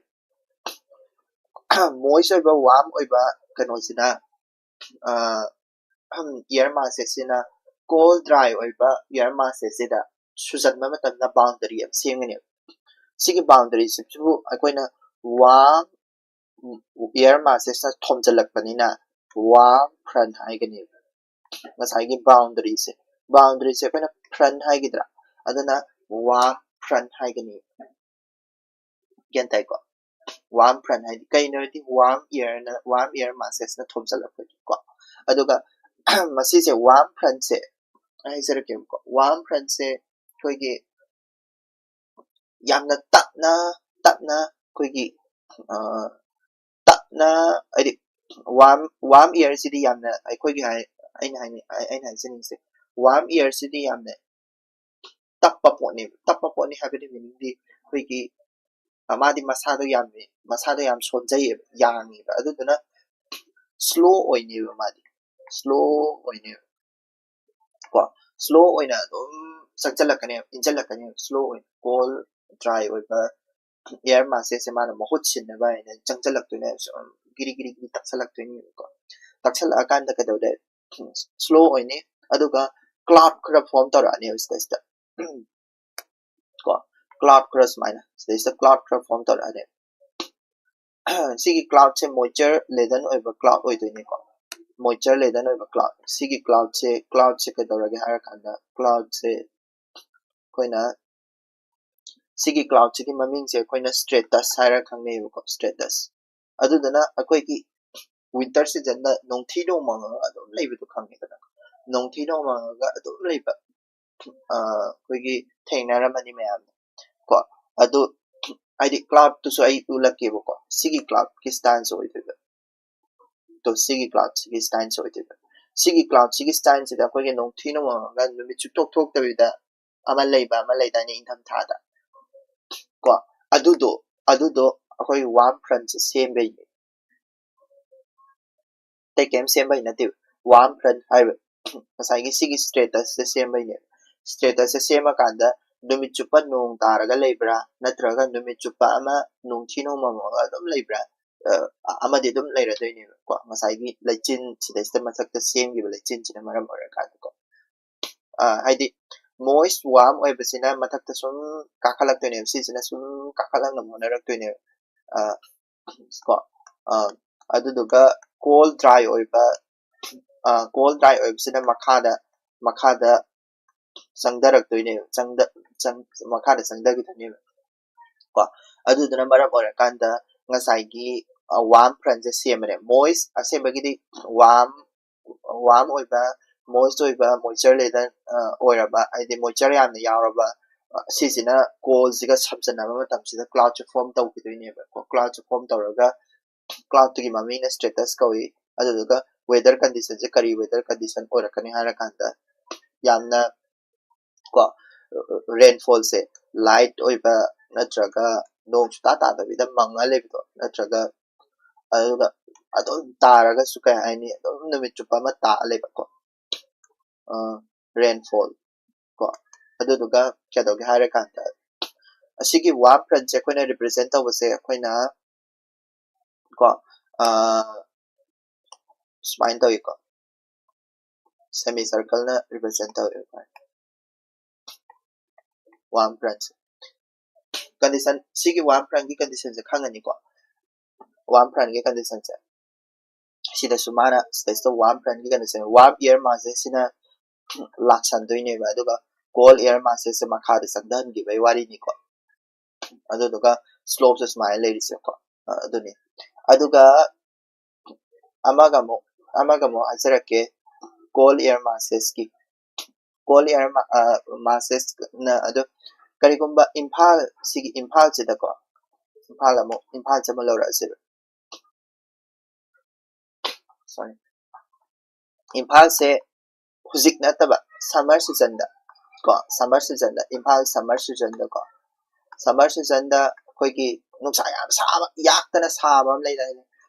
ꯃꯣꯏꯁ ꯑꯣꯏꯕ ꯋꯥꯔꯝ ꯑꯣꯏꯕ ꯀꯩꯅꯣꯁꯤꯅ ꯏꯌꯔ ꯃꯥꯁꯦꯁꯁꯤꯅ ꯀꯣꯜ ꯗ꯭ꯔꯥꯏ ꯑꯣꯏꯕ ꯏꯌꯔ ꯃꯥꯁꯦꯁꯁꯤꯗ ꯁꯨꯖꯟꯕ ꯃꯇꯝꯗ ꯕꯥꯎꯟꯗꯔꯤ ꯑꯃ ꯁꯦꯝꯒꯅꯦꯕ ꯁꯤꯒꯤ ꯕꯥꯎꯟꯗꯔꯤꯁꯤꯕꯨ ꯑꯩꯈꯣꯏꯅ ꯋꯥꯔꯝ ꯏꯌꯔ ꯃꯥꯁꯦꯁꯅ ꯊꯣꯝꯖꯤꯜꯂꯛꯄꯅꯤꯅ ꯋꯥꯔꯝ ꯐ꯭ꯔꯟ ꯍꯥꯏꯒꯅꯦꯕ ꯉꯁꯥꯏꯒꯤ ꯕꯥꯎꯟꯗꯔꯤꯁꯦ ꯕꯥꯎꯟꯗꯔꯤꯁꯦ ꯑꯩꯈꯣꯏꯅ ꯐ꯭ꯔꯟ ꯍꯥꯏꯒꯗ꯭ꯔꯥ ꯑꯗꯨꯅ ꯋꯥꯔꯝ ꯐ꯭ꯔꯟ ꯍꯥꯏꯒꯅꯤ ꯒ꯭ꯌꯥꯟ ꯇꯥꯏꯀꯣ ꯋꯥꯔꯝ ꯐ꯭ꯔꯟ ꯍꯥꯏꯗꯤ ꯀꯩꯅꯣ ꯍꯥꯏꯗꯤ ꯋꯥꯔꯝ ꯏꯌꯔꯅ ꯋꯥꯔꯝ ꯏꯌꯔ ꯃꯥꯁꯦꯁꯅ ꯊꯣꯝꯖꯤꯜꯂꯛꯄꯒꯤꯀꯣ ꯑꯗꯨꯒ ꯃꯁꯤꯁꯦ ꯋꯥꯔꯝ ꯐ꯭ꯔꯟꯁꯦ ꯑꯩ ꯍꯥꯏꯖꯔꯛꯀꯦꯕꯀꯣ ꯋꯥꯔꯝ ꯐ꯭ꯔꯟꯁꯦ ꯑꯩꯈꯣꯏꯒꯤ ꯌꯥꯝꯅ ꯇꯞꯅ ꯇꯞꯅ ꯑꯩꯈꯣꯏꯒꯤ ꯇꯞꯅ ꯍꯥꯏꯗꯤ ꯋꯥꯔꯝ ꯋꯥꯔꯝ ꯏꯌꯔꯁꯤꯗꯤ ꯌꯥꯝꯅ ꯑꯩꯈꯣꯏꯒꯤ ꯍꯥꯏ ꯑꯩꯅ ꯍꯥꯏꯅꯤꯡ ꯑꯩꯅ ꯍꯥꯏꯖꯅꯤꯡꯉꯤꯁꯦ ꯋꯥꯔꯝ ꯏꯌꯔꯁꯤꯗꯤ ꯌꯥꯝꯅ ꯇꯞꯄ ꯄꯣꯠꯅꯦꯕ ꯇꯞꯄ ꯄꯣꯠꯅꯤ ꯍꯥꯏꯕꯗꯤ ꯃꯤꯅꯤꯡꯗꯤ ꯑꯩꯈꯣꯏꯒꯤ ꯃꯥꯗꯤ ꯃꯁꯥꯗꯣ ꯌꯥꯝ ꯃꯁꯥꯗꯣ ꯌꯥꯝ ꯁꯣꯟꯖꯩꯌꯦꯕ ꯌꯥꯡꯉꯦꯕ ꯑꯗꯨꯗꯨꯅ ꯁ꯭ꯂꯣ ꯑꯣꯏꯅꯦꯕ ꯃꯥꯗꯤ slow ꯑꯣꯏꯅꯦꯕ ꯀꯣ꯫ Slow ꯑꯣꯏꯅ ꯑꯗꯨꯝ ꯆꯪꯁꯤꯜꯂꯛꯀꯅꯦꯕ, ꯏꯟꯁꯤꯜꯂꯛꯀꯅꯦꯕ, slow ꯑꯣꯏꯅ꯫ Cold, dry ꯑꯣꯏꯕ air masses ꯁꯦ ꯃꯥꯅ ꯃꯍꯨꯠ ꯁꯤꯟꯅꯕ ꯍꯥꯏꯅ ꯆꯪꯁꯤꯜꯂꯛꯇꯣꯏꯅꯦꯕ꯫ ꯁꯨꯝ ꯒꯤꯔꯤ ꯒꯤꯔꯤ ꯒꯤꯔꯤ ꯇꯛꯁꯜꯂꯛꯇꯣꯏꯅꯦꯕꯀꯣ꯫ ꯇꯛꯁꯜꯂꯛꯑꯀꯥꯟꯗ ꯀꯩꯗꯧꯗꯣꯏ? Slow ꯑꯣꯏꯅꯤ, ꯑꯗꯨꯒ cloud ꯈꯔ form ꯇꯧꯔꯛꯑꯅꯦꯕ ꯁꯤꯗꯩꯁꯤꯗ ꯀꯣ꯫ Cloud ꯈꯔ ꯁꯨꯃꯥꯏꯅ ꯁꯤꯗꯩꯁꯤꯗ cloud ꯈꯔ form ꯇꯧꯔꯛꯑꯅꯦꯕ꯫ ꯁꯤꯒꯤ cloud ꯁꯦ moisture laden ꯑꯣꯏꯕ cloud ꯑꯣꯏꯗꯣꯏꯅꯤꯀꯣ꯫ Moisture laden ꯑꯣꯏꯕ cloud꯫ ꯁꯤꯒꯤ cloud ꯁꯦ, cloud ꯁꯦ ꯀꯩꯗꯧꯔꯒꯦ ꯍꯥꯏꯔꯀꯥꯟꯗ, cloud ꯁꯦ ꯑꯩꯈꯣꯏꯅ, ꯁꯤꯒꯤ cloud ꯁꯤꯒꯤ ꯃꯃꯤꯡꯁꯦ ꯑꯩꯈꯣꯏꯅ stratus ꯍꯥꯏꯔ ꯈꯪꯅꯩꯌꯦꯕꯀꯣ, stratus꯫ ꯑꯗꯨꯗꯨꯅ ꯑꯩꯈꯣꯏꯒꯤ winter season ꯗ ꯅꯣꯡꯊꯤ ꯅꯣꯡꯃꯪꯉꯒ ꯑꯗꯨꯝ ꯂꯩꯕꯗꯣ ꯈꯪꯉꯦꯗꯅ꯫ ꯅꯣꯡꯊꯤ ꯅꯣꯡꯃꯪꯉꯒ ꯑꯗꯨꯝ ꯂꯩꯕ, ꯑ, ꯑꯩꯈꯣꯏꯒꯤ ꯊꯦꯡꯅꯔꯝꯃꯅꯤ ꯃꯌꯥꯝꯅ ꯀꯣ꯫ ꯑꯗꯨ ꯍꯥꯏꯗꯤ cloud ꯇꯨꯁꯨ ꯑꯩ ꯎꯠꯂꯛꯀꯦꯕꯀꯣ꯫ ꯁꯤꯒꯤ cloud ꯀꯤ style ꯁꯦ ꯑꯣꯏꯗꯣꯏꯕ꯫ ꯇꯣ, ꯁꯤꯒꯤ cloud ꯁꯤꯒꯤ style ꯁꯦ ꯑꯣꯏꯗꯣꯏꯕ꯫ ꯁꯤꯒꯤ cloud ꯁꯤꯒꯤ style ꯁꯤꯗ ꯑꯩꯈꯣꯏꯒꯤ ꯅꯣꯡꯊꯤ ꯅꯣꯡꯃꯪꯉꯒ ꯅꯨꯃꯤꯠ ꯆꯨꯞꯊꯣꯛ ꯊꯣꯛꯇꯕꯤꯗ ꯑꯃ ꯂꯩꯕ, ꯑꯃ ꯂꯩꯗꯥꯏꯅꯦ, ꯏꯪꯊꯝꯊꯥꯗ ꯀꯣ꯫ ꯑꯗꯨꯗꯣ, ꯑꯗꯨꯗꯣ ꯑꯩꯈꯣꯏꯒꯤ warm front ꯁꯦ ꯁꯦꯝꯕꯩꯅꯦ꯫ ꯑꯇꯩ ꯀꯩꯝ ꯁꯦꯝꯕꯩ ꯅꯠꯇꯦꯕ꯫ Warm front ꯍꯥꯏꯕ ꯉꯁꯥꯏꯒꯤ ꯁꯤꯒꯤ stratus ꯁꯦ ꯁꯦꯝꯕꯩꯅꯦꯕ꯫ Stratus ꯁꯦ ꯁꯦꯝꯃꯀꯥꯟꯗ ꯅꯨꯃꯤꯠ ꯆꯨꯞꯄ ꯅꯣꯡ ꯇꯥꯔꯒ ꯂꯩꯕ꯭ꯔꯥ, ꯅꯠꯇ꯭ꯔꯒ ꯅꯨꯃꯤꯠ ꯆꯨꯞꯄ ꯑꯃ ꯅꯣꯡꯊꯤ ꯅꯣꯡꯃꯪꯉꯒ ꯑꯗꯨꯝ ꯂꯩꯕ꯭ꯔꯥ? ꯑ, ꯑꯃꯗꯤ ꯑꯗꯨꯝ ꯂꯩꯔꯗꯣꯏꯅꯦꯕꯀꯣ꯫ ꯉꯁꯥꯏꯒꯤ ꯂꯩꯆꯤꯟ ꯁꯤꯗꯩꯁꯤꯗ ꯃꯊꯛꯇ ꯁꯦꯝꯈꯤꯕ ꯂꯩꯆꯤꯟꯁꯤꯅ ꯃꯔꯝ ꯑꯣꯏꯔꯀꯥꯟꯗꯀꯣ꯫ ꯑ, ꯍꯥꯏꯗꯤ moist warm ꯑꯣꯏꯕꯁꯤꯅ ꯃꯊꯛꯇ ꯁꯨꯝ ꯀꯥꯈꯠꯂꯛꯇꯣꯏꯅꯦꯕ, ꯁꯤꯁꯤꯅ ꯁꯨꯝ ꯀꯥꯈꯠꯂꯛꯅꯕ ꯍꯣꯠꯅꯔꯛꯇꯣꯏꯅꯦꯕ꯫ ꯑ, ꯀꯣ꯫ ꯑ, ꯑꯗꯨꯗꯨꯒ cold dry ꯑꯣꯏꯕ, ꯑ, cold dry ꯑꯣꯏꯕꯁꯤꯅ ꯃꯈꯥꯗ, ꯃꯈꯥꯗ ꯆꯪꯊꯔꯛꯇꯣꯏꯅꯦꯕ, ꯆꯪꯗ-, ꯆꯪ-, ꯃꯈꯥꯗ ꯆꯪꯊꯈꯤꯗꯣꯏꯅꯦꯕ ꯀꯣ꯫ ꯑꯗꯨꯗꯨꯅ ꯃꯔꯝ ꯑꯣꯏꯔꯀꯥꯟꯗ ꯉꯁꯥꯏꯒꯤ, ꯑ, warm front ꯁꯦ ꯁꯦꯝꯕꯅꯦ꯫ Moist, ꯑꯁꯦꯡꯕꯒꯤꯗꯤ warm, warm ꯑꯣꯏꯕ, moist ꯑꯣꯏꯕ, moisture laden, ꯑ, ꯑꯣꯏꯔꯕ, ꯍꯥꯏꯗꯤ moisture ꯌꯥꯝꯅ ꯌꯥꯎꯔꯕ, ꯑ, ꯁꯤꯁꯤꯅ cold ꯁꯤꯒ ꯁꯝꯖꯟꯅꯕ ꯃꯇꯝꯁꯤꯗ cloud ꯁꯦ form ꯇꯧꯈꯤꯗꯣꯏꯅꯦꯕ ꯀꯣ꯫ Cloud ꯁꯦ form ꯇꯧꯔꯒ cloud ꯇꯨꯒꯤ ꯃꯃꯤꯡꯅ stratus ꯀꯧꯏ꯫ ꯑꯗꯨꯗꯨꯒ weather condition ꯁꯦ ꯀꯔꯤ weather condition ꯑꯣꯏꯔꯛꯀꯅꯤ ꯍꯥꯏꯔꯀꯥꯟꯗ, ꯌꯥꯝꯅ ꯀꯣ, rainfall ꯁꯦ light ꯑꯣꯏꯕ, ꯅꯠꯇ꯭ꯔꯒ ꯅꯣꯡ ꯁꯨꯇꯥ ꯇꯥꯗꯕꯤꯗ ꯃꯪꯉ ꯂꯩꯕꯗꯣ, ꯅꯠꯇ꯭ꯔꯒ ꯑꯗꯨꯒ ꯑꯗꯨꯝ ꯇꯥꯔꯒꯁꯨ ꯀꯩ ꯍꯥꯏꯅꯤ, ꯑꯗꯨꯝ ꯅꯨꯃꯤꯠ ꯆꯨꯞꯄ ꯑꯃ ꯇꯥ ꯂꯩꯕꯀꯣ꯫ ꯔꯦꯟꯐꯣꯜ ꯀꯣ꯫ ꯑꯗꯨꯗꯨꯒ ꯀꯩꯗꯧꯒꯦ ꯍꯥꯏꯔꯀꯥꯟꯗ, ꯑꯁꯤꯒꯤ ꯋꯥꯔꯝ ꯐ꯭ꯔꯟꯁꯦ ꯑꯩꯈꯣꯏꯅ ꯔꯤꯄ꯭ꯔꯖꯦꯟ ꯇꯧꯕꯁꯦ ꯑꯩꯈꯣꯏꯅ ꯀꯣ, ꯁꯨꯃꯥꯏꯅ ꯇꯧꯏꯀꯣ, ꯁꯦꯃꯤ ꯁꯔꯀꯜꯅ ꯔꯤꯄ꯭ꯔꯖꯦꯟ ꯇꯧꯏ꯫ ꯋꯥꯔꯝ ꯐ꯭ꯔꯟꯁꯦ, ꯀꯟꯗꯤꯁꯟ, ꯁꯤꯒꯤ ꯋꯥꯔꯝ ꯐ꯭ꯔꯟꯒꯤ ꯀꯟꯗꯤꯁꯟꯁꯦ ꯈꯪꯉꯅꯤꯀꯣ꯫ ꯋꯥꯔꯝ ꯐ꯭ꯔꯟꯒꯤ ꯀꯟꯗꯤꯁꯟꯁꯦ ꯁꯤꯗꯁꯨ ꯃꯥꯅ ꯁꯤꯗꯩꯁꯤꯗ ꯋꯥꯔꯝ ꯐ꯭ꯔꯟꯒꯤ ꯀꯟꯗꯤꯁꯟ, ꯋꯥꯔꯝ ꯑꯦꯌꯔ ꯃꯥꯁꯁꯦ ꯁꯤꯅ ꯂꯥꯛꯁꯟꯗꯣꯏꯅꯦꯕ, ꯑꯗꯨꯒ ꯀꯣꯜ ꯑꯦꯌꯔ ꯃꯥꯁꯁꯦ ꯃꯈꯥꯗ ꯆꯪꯊꯍꯟꯈꯤꯕꯒꯤ ꯋꯥꯔꯤꯅꯤꯀꯣ꯫ ꯑꯗꯨꯗꯨꯒ ꯁ꯭ꯂꯣꯞꯁꯦ ꯁꯨꯃꯥꯏꯅ ꯂꯩꯔꯤꯁꯦꯀꯣ꯫ ꯑ, ꯑꯗꯨꯅꯤ꯫ ꯑꯗꯨꯒ ꯑꯃꯒ ꯑꯃꯨꯛ ꯑꯃꯒ ꯑꯃꯨꯛ ꯍꯥꯏꯖꯔꯛꯀꯦ, ꯀꯣꯜ ꯑꯦꯌꯔ ꯃꯥꯁꯁꯦꯁꯀꯤ, ꯀꯣꯜ ꯑꯦꯌꯔ ꯃꯥꯁꯁꯦꯁꯅ ꯑꯗꯨ, ꯀꯔꯤꯒꯨꯝꯕ ꯏꯝꯐꯥꯜ, ꯁꯤꯒꯤ ꯏꯝꯐꯥꯜꯁꯤꯗꯀꯣ, ꯏꯝꯐꯥꯜ ꯑꯃꯨꯛ ꯏꯝꯐꯥꯜꯁꯦ ꯑꯃꯨꯛ ꯂꯧꯔꯛꯑꯁꯦꯕ꯫ ꯁꯣꯔꯤ, ꯏꯝꯐꯥꯜꯁꯦ ꯍꯧꯖꯤꯛ ꯅꯠꯇꯕ ꯁꯝꯃꯔ ꯁꯤꯖꯟꯗ ꯀꯣ, ꯁꯝꯃꯔ ꯁꯤꯖꯟꯗ, ꯏꯝꯐꯥꯜ ꯁꯝꯃꯔ ꯁꯤꯖꯟꯗ ꯀꯣ, ꯁꯝꯃꯔ ꯁꯤꯖꯟꯗ ꯑꯩꯈꯣꯏꯒꯤ ꯅꯨꯡꯁꯥ ꯌꯥꯝ ꯁꯥꯕ, ꯌꯥꯛꯇꯅ ꯁꯥꯕ ꯑꯃ ꯂꯩꯗꯥꯏꯅꯦ?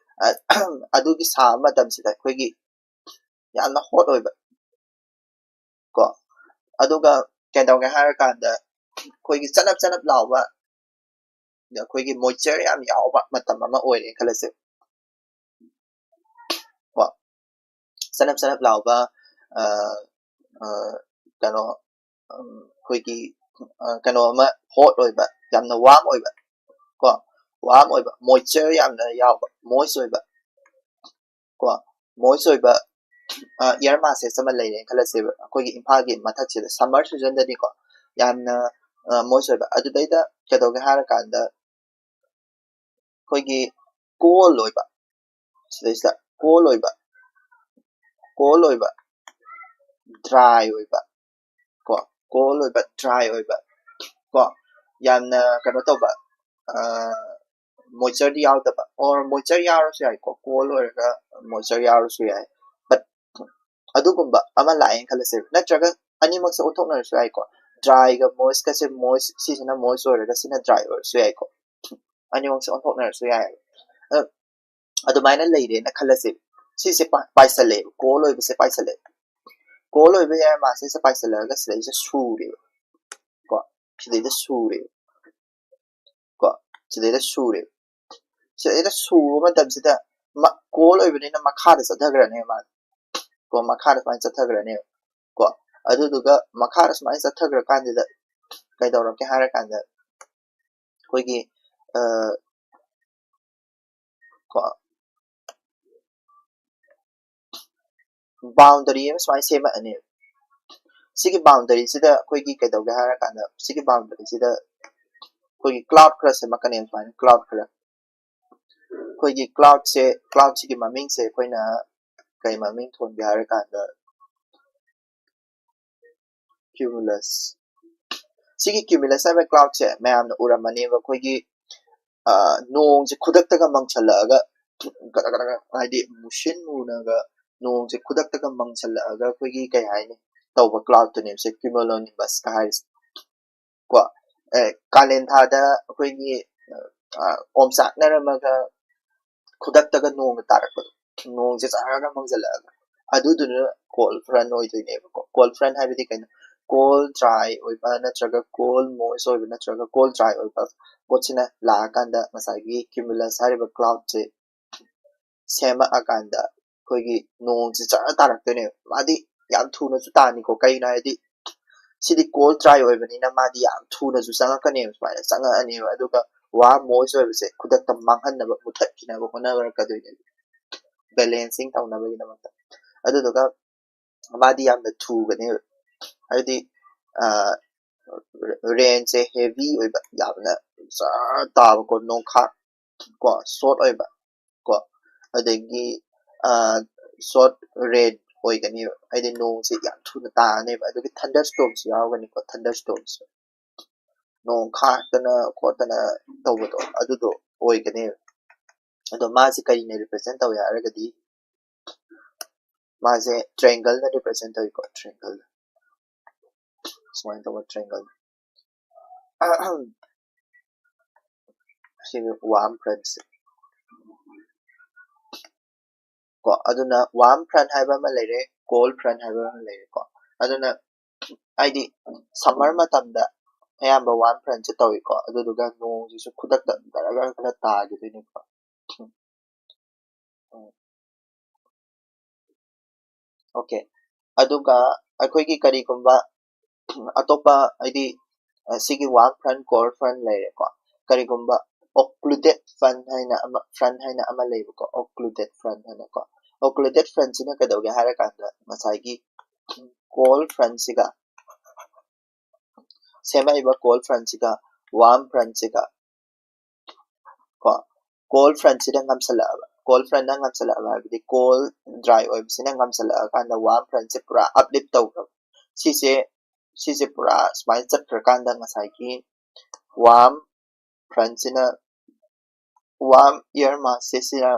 ꯑ-, ꯑꯗꯨꯒꯤ ꯁꯥꯕ ꯃꯇꯝꯁꯤꯗ ꯑꯩꯈꯣꯏꯒꯤ ꯌꯥꯝꯅ ꯍꯣꯠ ꯑꯣꯏꯕ ꯀꯣ, ꯑꯗꯨꯒ ꯀꯩꯗꯧꯒꯦ ꯍꯥꯏꯔꯀꯥꯟꯗ ꯑꯩꯈꯣꯏꯒꯤ ꯆꯅꯞ ꯆꯅꯞ ꯂꯥꯎꯕ, ꯑꯩꯈꯣꯏꯒꯤ ꯃꯣꯏꯆꯔ ꯌꯥꯝ ꯌꯥꯎꯕ ꯃꯇꯝ ꯑꯃ ꯑꯣꯏꯔꯦ ꯈꯜꯂꯁꯦ ꯀꯣ꯫ ꯆꯅꯞ ꯆꯅꯞ ꯂꯥꯎꯕ, ꯑ, ꯑ, ꯀꯩꯅꯣ, ꯎꯝ, ꯑꯩꯈꯣꯏꯒꯤ, ꯑ, ꯀꯩꯅꯣ ꯑꯃ ꯍꯣꯠ ꯑꯣꯏꯕ, ꯌꯥꯝꯅ ꯋꯥꯔꯝ ꯑꯣꯏꯕ ꯀꯣ, ꯋꯥꯔꯝ ꯑꯣꯏꯕ, ꯃꯣꯏꯆꯔ ꯌꯥꯝꯅ ꯌꯥꯎꯕ, ꯃꯣꯏꯁ ꯑꯣꯏꯕ ꯀꯣ, ꯃꯣꯏꯁ ꯑꯣꯏꯕ, ꯑ, ꯑꯦꯌꯔ ꯃꯥꯁꯦꯁ ꯑꯃ ꯂꯩꯔꯦꯅ ꯈꯜꯂꯁꯦꯕ, ꯑꯩꯈꯣꯏꯒꯤ ꯏꯝꯐꯥꯜꯒꯤ ꯃꯊꯛꯁꯤꯗ ꯁꯝꯃꯔ ꯁꯤꯖꯟꯗꯅꯤꯀꯣ, ꯌꯥꯝꯅ, ꯑ, ꯃꯣꯏꯁ ꯑꯣꯏꯕ꯫ ꯑꯗꯨꯗꯩꯗ ꯀꯩꯗꯧꯒꯦ ꯍꯥꯏꯔꯀꯥꯟꯗ ꯑꯩꯈꯣꯏꯒꯤ ꯀꯣꯜ ꯑꯣꯏꯕ, ꯁꯤꯗꯩꯁꯤꯗ ꯀꯣꯜ ꯑꯣꯏꯕ, ꯀꯣꯜ ꯑꯣꯏꯕ, ꯗ꯭ꯔꯥꯏ ꯑꯣꯏꯕ ꯀꯣ, ꯀꯣꯜ ꯑꯣꯏꯕ, ꯗ꯭ꯔꯥꯏ ꯑꯣꯏꯕ ꯀꯣ, ꯌꯥꯝꯅ ꯀꯩꯅꯣ ꯇꯧꯕ, ꯃꯣꯏꯆꯔꯗꯤ ꯌꯥꯎꯗꯕ, ꯑꯣꯔ ꯃꯣꯏꯆꯔ ꯌꯥꯎꯔꯁꯨ ꯌꯥꯏꯀꯣ, ꯀꯣꯜ ꯑꯣꯏꯔꯒ ꯃꯣꯏꯆꯔ ꯌꯥꯎꯔꯁꯨ ꯌꯥꯏ꯫ ꯕꯠ ꯑꯗꯨꯒꯨꯝꯕ ꯑꯃ ꯂꯥꯛꯑꯦꯅ ꯈꯜꯂꯁꯦꯕ, ꯅꯠꯇ꯭ꯔꯒ ꯑꯅꯤꯃꯛꯁꯦ ꯑꯣꯟꯊꯣꯛꯅꯔꯁꯨ ꯌꯥꯏꯀꯣ꯫ ꯗ꯭ꯔꯥꯏꯒ ꯃꯣꯏꯁꯀꯁꯦ, ꯃꯣꯏꯁ ꯁꯤꯁꯤꯅ ꯃꯣꯏꯁ ꯑꯣꯏꯔꯒ ꯁꯤꯅ ꯗ꯭ꯔꯥꯏ ꯑꯣꯏꯔꯁꯨ ꯌꯥꯏꯀꯣ꯫ ꯑꯅꯤꯃꯛꯁꯦ ꯑꯣꯟꯊꯣꯛꯅꯔꯁꯨ ꯌꯥꯏ꯫ ꯑꯗꯣ ꯑꯗꯨꯃꯥꯏꯅ ꯂꯩꯔꯦꯅ ꯈꯜꯂꯁꯦ꯫ ꯁꯤꯁꯦ ꯄꯥꯏꯁꯜꯂꯛꯑꯦꯕ, ꯀꯣꯜ ꯑꯣꯏꯕꯁꯦ ꯄꯥꯏꯁꯜꯂꯛꯑꯦꯕ꯫ ꯀꯣꯜ ꯑꯣꯏꯕ ꯑꯦꯌꯔ ꯃꯥꯁꯁꯦ ꯄꯥꯏꯁꯜꯂꯛꯑꯒ ꯁꯤꯗꯩꯁꯤꯗ ꯁꯨꯔꯦꯕ꯫ ꯀꯣ ꯁꯤꯗꯩꯗ ꯁꯨꯔꯦꯕ꯫ ꯀꯣ ꯁꯤꯗꯩꯗ ꯁꯨꯔꯦꯕ꯫ ꯁꯤꯗꯩꯗ ꯁꯨꯕ ꯃꯇꯝꯁꯤꯗ ꯀꯣꯜ ꯑꯣꯏꯕꯅꯤꯅ ꯃꯈꯥꯗ ꯆꯠꯊꯈ꯭ꯔꯅꯦꯕ ꯃꯥꯁꯦ꯫ ꯀꯣ ꯃꯈꯥꯗ ꯁꯨꯃꯥꯏꯅ ꯆꯠꯊꯈ꯭ꯔꯅꯦꯕ꯫ ꯀꯣ ꯑꯗꯨꯗꯨꯒ ꯃꯈꯥꯗ ꯁꯨꯃꯥꯏꯅ ꯆꯠꯊꯈ꯭ꯔ ꯀꯥꯟꯁꯤꯗ ꯀꯩꯗꯧꯔꯛꯀꯦ ꯍꯥꯏꯔ ꯀꯥꯟꯗ ꯑꯩꯈꯣꯏꯒꯤ ꯀꯣ ꯕꯥꯎꯟꯗꯔꯤ ꯑꯃ ꯁꯨꯃꯥꯏꯅ ꯁꯦꯝꯃꯛꯑꯅꯦꯕ꯫ ꯁꯤꯒꯤ ꯕꯥꯎꯟꯗꯔꯤꯁꯤꯗ ꯑꯩꯈꯣꯏꯒꯤ ꯀꯩꯗꯧꯒꯦ ꯍꯥꯏꯔ ꯀꯥꯟꯗ ꯁꯤꯒꯤ ꯕꯥꯎꯟꯗꯔꯤꯁꯤꯗ ꯑꯩꯈꯣꯏꯒꯤ ꯀ꯭ꯂꯥꯎꯠ ꯈꯔ ꯁꯦꯝꯃꯛꯀꯅꯦꯕ꯫ ꯁꯨꯃꯥꯏꯅ ꯀ꯭ꯂꯥꯎꯠ ꯈꯔ ꯑꯩꯈꯣꯏꯒꯤ ꯀ꯭ꯂꯥꯎꯠꯁꯦ ꯀ꯭ꯂꯥꯎꯠꯁꯤꯒꯤ ꯃꯃꯤꯡꯁꯦ ꯑꯩꯈꯣꯏꯅ ꯀꯩ ꯃꯃꯤꯡ ꯊꯣꯟꯒꯦ ꯍꯥꯏꯔ ꯀꯥꯟꯗ ꯀ꯭ꯌꯨꯃꯨꯂꯁ ꯁꯤꯒꯤ ꯀ꯭ꯌꯨꯃꯨꯂꯁ ꯍꯥꯏꯕ ꯀ꯭ꯂꯥꯎꯠꯁꯦ ꯃꯌꯥꯝꯅ ꯎꯔꯝꯃꯅꯦꯕ꯫ ꯑꯩꯈꯣꯏꯒꯤ ꯅꯣꯡꯁꯦ ꯈꯨꯗꯛꯇꯒ ꯃꯪꯁꯜꯂꯛꯑꯒ ꯍꯥꯏꯗꯤ ꯃꯨꯁꯤꯟ ꯃꯨꯅꯒ ꯅꯣꯡꯁꯦ ꯈꯨꯗꯛꯇꯒ ꯃꯪꯁꯜꯂꯛꯑꯒ ꯑꯩꯈꯣꯏꯒꯤ ꯀꯩ ꯍꯥꯏꯅꯤ ꯇꯧꯕ ꯀ꯭ꯂꯥꯎꯠꯇꯨꯅꯦꯕ ꯁꯦ ꯀ꯭ꯌꯨꯃꯨꯂꯣꯅꯤꯝꯕꯁꯀ ꯍꯥꯏꯔꯤꯁꯦ꯫ ꯀꯣ ꯀꯥꯂꯦꯟ ꯊꯥꯗ ꯑꯩꯈꯣꯏꯒꯤ ꯑꯣꯝꯆꯥꯛꯅꯔꯝꯃꯒ ꯈꯨꯗꯛꯇꯒ ꯅꯣꯡꯒ ꯇꯥꯔꯛꯄꯗꯣ, ꯅꯣꯡꯁꯦ ꯆꯥꯔꯒ ꯃꯪꯁꯤꯜꯂꯛꯑꯒ ꯑꯗꯨꯗꯨꯅ ꯀꯣꯜ ꯐ꯭ꯔꯟ ꯑꯣꯏꯗꯣꯏꯅꯦꯕꯀꯣ꯫ ꯀꯣꯜ ꯐ꯭ꯔꯟ ꯍꯥꯏꯕꯗꯤ ꯀꯩꯅꯣ? ꯀꯣꯜ ꯗ꯭ꯔꯥꯏ ꯑꯣꯏꯕ ꯅꯠꯇ꯭ꯔꯒ ꯀꯣꯜ ꯃꯣꯏꯁ ꯑꯣꯏꯕ ꯅꯠꯇ꯭ꯔꯒ ꯀꯣꯜ ꯗ꯭ꯔꯥꯏ ꯑꯣꯏꯕ ꯄꯣꯠꯁꯤꯅ ꯂꯥꯛꯑꯀꯥꯟꯗ ꯉꯁꯥꯏꯒꯤ ꯀ꯭ꯌꯨꯃꯨꯂꯁ ꯍꯥꯏꯔꯤꯕ ꯀ꯭ꯂꯥꯎꯠꯁꯦ ꯁꯦꯝꯃꯛꯑꯀꯥꯟꯗ ꯑꯩꯈꯣꯏꯒꯤ ꯅꯣꯡꯁꯦ ꯆꯔ ꯇꯥꯔꯛꯇꯣꯏꯅꯦꯕ꯫ ꯃꯥꯗꯤ ꯌꯥꯝ ꯊꯨꯅꯁꯨ ꯇꯥꯅꯤꯀꯣ꯫ ꯀꯩꯒꯤꯅꯣ ꯍꯥꯏꯗꯤ ꯁꯤꯗꯤ ꯀꯣꯜ ꯗ꯭ꯔꯥꯏ ꯑꯣꯏꯕꯅꯤꯅ ꯃꯥꯗꯤ ꯌꯥꯝ ꯊꯨꯅꯁꯨ ꯆꯪꯉꯛꯀꯅꯦꯕ꯫ ꯁꯨꯃꯥꯏꯅ ꯆꯪꯉꯛꯑꯅꯦꯕ꯫ ꯑꯗꯨꯒ ꯋꯥ ꯃꯣꯏꯁ ꯑꯣꯏꯕꯁꯦ ꯈꯨꯗꯛꯇ ꯃꯥꯡꯍꯟꯅꯕ, ꯃꯨꯊꯠꯈꯤꯅꯕ ꯍꯣꯠꯅꯔꯛꯀꯗꯣꯏꯅꯦꯕ, ꯕꯦꯂꯦꯟꯁꯤꯡ ꯇꯧꯅꯕꯒꯤꯗꯃꯛꯇ꯫ ꯑꯗꯨꯗꯨꯒ ꯃꯥꯗꯤ ꯌꯥꯝꯅ ꯊꯨꯒꯅꯦꯕ꯫ ꯍꯥꯏꯗꯤ ꯔꯦꯟꯁꯦ ꯍꯦꯚꯤ ꯑꯣꯏꯕ, ꯌꯥꯝꯅ ꯖꯔ ꯇꯥꯕꯀꯣ, ꯅꯣꯡꯈꯥꯛ ꯀꯣ ꯁꯣꯔꯠ ꯑꯣꯏꯕ ꯀꯣ ꯑꯗꯒꯤ ꯁꯣꯔꯠ ꯔꯦꯟ ꯑꯣꯏꯒꯅꯦꯕ꯫ ꯍꯥꯏꯗꯤ ꯅꯣꯡꯁꯦ ꯌꯥꯝ ꯊꯨꯅ ꯇꯥꯔꯅꯦꯕ꯫ ꯑꯗꯨꯒꯤ ꯊꯟꯗꯔ ꯁ꯭ꯇꯣꯝꯁꯨ ꯌꯥꯎꯒꯅꯤꯀꯣ꯫ ꯊꯟꯗꯔ ꯁ꯭ꯇꯣꯝꯁꯨ ꯅꯣꯡ ꯈꯥꯛꯇꯅ ꯈꯣꯠꯇꯅ ꯇꯧꯕꯗꯣ ꯑꯗꯨꯗꯣ ꯑꯣꯏꯒꯅꯦꯕ꯫ ꯑꯗꯣ ꯃꯥꯁꯦ ꯀꯔꯤꯅ ꯔꯤꯄ꯭ꯔꯖꯦꯟ ꯇꯧꯏ ꯍꯥꯏꯔꯒꯗꯤ ꯃꯥꯁꯦ ꯇ꯭ꯔꯦꯡꯒꯜꯅ ꯔꯤꯄ꯭ꯔꯖꯦꯟ ꯇꯧꯏꯀꯣ꯫ ꯇ꯭ꯔꯦꯡꯒꯜ ꯁꯨꯃꯥꯏꯅ ꯇꯧꯕ ꯇ꯭ꯔꯦꯡꯒꯜ ꯁꯤꯒꯤ ꯋꯥ ꯑꯃ ꯐ꯭ꯔꯦꯟꯁꯦ ꯀꯣ꯫ ꯑꯗꯨꯅ warm front ꯍꯥꯏꯕ ꯑꯃ ꯂꯩꯔꯦ, cold front ꯍꯥꯏꯕ ꯑꯃ ꯂꯩꯔꯦꯀꯣ꯫ ꯑꯗꯨꯅ ꯍꯥꯏꯗꯤ summer ꯃꯇꯝꯗ ꯑꯌꯥꯝꯕ warm frontꯁꯦ ꯇꯧꯏꯀꯣ꯫ ꯑꯗꯨꯗꯨꯒ ꯅꯣꯡꯁꯤꯁꯨ ꯈꯨꯗꯛꯇ ꯒꯔ ꯒꯔ ꯈꯔ ꯇꯥꯈꯤꯗꯣꯏꯅꯦꯀꯣ꯫ Okay, ꯑꯗꯨꯒ ꯑꯩꯈꯣꯏꯒꯤ ꯀꯔꯤꯒꯨꯝꯕ ꯑꯇꯣꯞꯄ ꯍꯥꯏꯗꯤ ꯁꯤꯒꯤ warm front, cold front ꯂꯩꯔꯦꯀꯣ꯫ ꯀꯔꯤꯒꯨꯝꯕ occluded front ꯍꯥꯏꯅ ꯑꯃ, front ꯍꯥꯏꯅ ꯑꯃ ꯂꯩꯕꯀꯣ, occluded front ꯍꯥꯏꯅꯀꯣ꯫ Occluded frontꯁꯤꯅ ꯀꯩꯗꯧꯒꯦ ꯍꯥꯏꯔꯀꯥꯟꯗ ꯉꯁꯥꯏꯒꯤ cold frontꯁꯤꯒ, ꯁꯦꯝꯃꯛꯏꯕ cold frontꯁꯤꯒ warm frontꯁꯤꯒ ꯀꯣ, cold frontꯁꯤꯅ ꯉꯝꯁꯜꯂꯛꯑꯕ, cold frontꯅ ꯉꯝꯁꯜꯂꯛꯑꯕ ꯍꯥꯏꯕꯗꯤ cold, dry ꯑꯣꯏꯕꯁꯤꯅ ꯉꯝꯁꯜꯂꯛꯑꯀꯥꯟꯗ warm frontꯁꯦ ꯄꯨꯔꯥ uplift ꯇꯧꯈ꯭ꯔꯕ꯫ ꯁꯤꯁꯦ, ꯁꯤꯁꯦ ꯄꯨꯔꯥ ꯁꯨꯃꯥꯏꯅ ꯆꯠꯈ꯭ꯔꯀꯥꯟꯗ ꯉꯁꯥꯏꯒꯤ warm frontꯁꯤꯅ, warm air massꯁꯤꯅ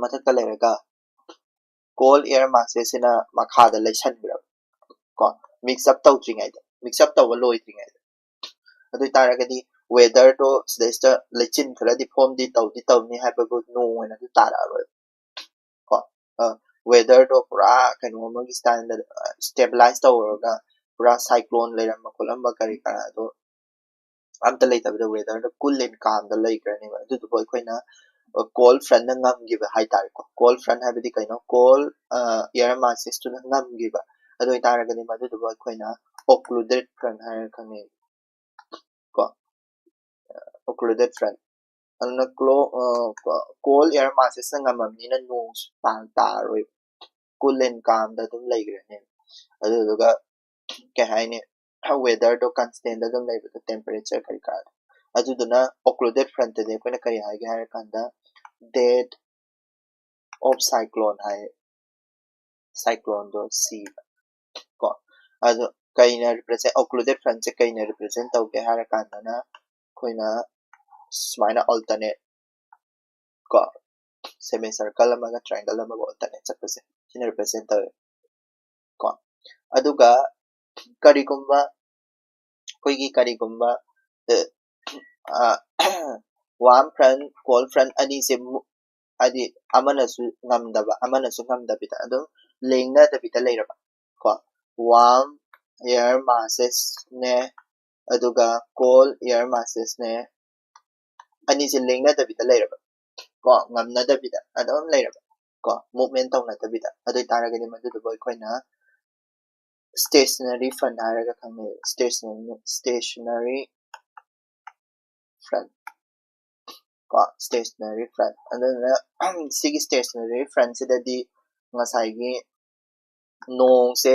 ꯃꯊꯛꯇ ꯂꯩꯔꯒ cold air massꯁꯤꯅ ꯃꯈꯥꯗ ꯂꯩꯁꯟꯈ꯭ꯔꯕ ꯀꯣ, mix up ꯇꯧꯗ꯭ꯔꯤꯉꯩꯗ, mix up ꯇꯧꯕ ꯂꯣꯏꯗ꯭ꯔꯤꯉꯩꯗ꯫ ꯑꯗꯨ ꯑꯣꯏꯇꯥꯔꯒꯗꯤ weatherꯗꯣ ꯁꯤꯗꯩꯁꯤꯗ ꯂꯩꯆꯤꯟ ꯈꯔꯗꯤ formꯗꯤ ꯇꯧꯗꯤ ꯇꯧꯅꯤ ꯍꯥꯏꯕꯕꯨ ꯅꯣꯡ ꯑꯣꯏꯅꯗꯤ ꯇꯥꯔꯛꯑꯔꯣꯏ ꯀꯣ꯫ Weatherꯗꯣ ꯄꯨꯔꯥ ꯀꯩꯅꯣ ꯑꯃꯒꯤ styleꯗ stabilize ꯇꯧꯔꯒ ꯄꯨꯔꯥ cyclone ꯂꯩꯔꯝꯕ ꯈꯣꯠꯂꯝꯕ ꯀꯔꯤ ꯀꯔꯥꯗꯣ ꯑꯝꯇ ꯂꯩꯇꯕꯤꯗ weatherꯗ cool and calmꯗ ꯂꯩꯈ꯭ꯔꯅꯦꯕ꯫ ꯑꯗꯨꯗꯨꯕꯨ ꯑꯩꯈꯣꯏꯅ cold frontꯅ ꯉꯝꯈꯤꯕ ꯍꯥꯏꯇꯥꯔꯦꯀꯣ꯫ Cold front ꯍꯥꯏꯕꯗꯤ ꯀꯩꯅꯣ? Cold air massesꯇꯨꯅ ꯉꯝꯈꯤꯕ꯫ ꯑꯗꯨ ꯑꯣꯏꯇꯥꯔꯒꯗꯤ ꯃꯗꯨꯗꯨꯕꯨ ꯑꯩꯈꯣꯏꯅ occluded front ꯍꯥꯏꯔꯒ ꯈꯪꯅꯩ ꯀꯣ꯫ Occluded front꯫ ꯑꯗꯨꯅ cold air massesꯅ ꯉꯝꯃꯕꯅꯤꯅ ꯅꯣꯡꯁꯨ ꯄꯥꯡ ꯇꯥꯔꯣꯏꯕ, cool and calmꯗ ꯑꯗꯨꯝ ꯂꯩꯈ꯭ꯔꯅꯦꯕ꯫ ꯑꯗꯨꯗꯨꯒ ꯀꯩ ꯍꯥꯏꯅꯤ, weatherꯗꯣ constantꯗ ꯑꯗꯨꯝ ꯂꯩꯕꯗꯣ, temperature ꯀꯔꯤ ꯀꯔꯥꯗꯣ꯫ ꯑꯗꯨꯗꯨꯅ occluded frontꯇꯗꯤ ꯑꯩꯈꯣꯏꯅ ꯀꯔꯤ ꯍꯥꯏꯒꯦ ꯍꯥꯏꯔꯀꯥꯟꯗ, death of cyclone ꯍꯥꯏ, cycloneꯗꯣ ꯁꯤꯕ ꯀꯣ꯫ ꯑꯗꯣ ꯀꯩꯅ represent, occluded frontꯁꯦ ꯀꯩꯅ represent ꯇꯧꯒꯦ ꯍꯥꯏꯔꯀꯥꯟꯗꯅ ꯑꯩꯈꯣꯏꯅ ꯁꯨꯃꯥꯏꯅ alternate ꯀꯣ, semi circle ꯑꯃꯒ triangle ꯑꯃꯒ alternate ꯆꯠꯄꯁꯦ ꯁꯤꯅ represent ꯇꯧꯋꯦ ꯀꯣ꯫ ꯑꯗꯨꯒ ꯀꯔꯤꯒꯨꯝꯕ ꯑꯩꯈꯣꯏꯒꯤ ꯀꯔꯤꯒꯨꯝꯕ warm front, cold front ꯑꯅꯤꯁꯦ ꯍꯥꯏꯗꯤ ꯑꯃꯅꯁꯨ ꯉꯝꯗꯕ, ꯑꯃꯅꯁꯨ ꯉꯝꯗꯕꯤꯗ ꯑꯗꯨꯝ ꯂꯦꯡꯅꯗꯕꯤꯗ ꯂꯩꯔꯕ ꯀꯣ꯫ Warm air massesꯅꯦ, ꯑꯗꯨꯒ cold air massesꯅꯦ, ꯑꯅꯤꯁꯦ ꯂꯦꯡꯅꯗꯕꯤꯗ ꯂꯩꯔꯕ ꯀꯣ, ꯉꯝꯅꯗꯕꯤꯗ ꯑꯗꯨꯝ ꯂꯩꯔꯕ ꯀꯣ, movement ꯇꯧꯅꯗꯕꯤꯗ, ꯑꯗꯨ ꯑꯣꯏꯇꯥꯔꯒꯗꯤ ꯃꯗꯨꯗꯨꯕꯨ ꯑꯩꯈꯣꯏꯅ stationary front ꯍꯥꯏꯔꯒ ꯈꯪꯅꯩ꯫ Stationary, stationary front ꯀꯣ, stationary front꯫ ꯑꯗꯨꯅ ꯁꯤꯒꯤ stationary frontꯁꯤꯗꯗꯤ ꯉꯁꯥꯏꯒꯤ ꯅꯣꯡꯁꯦ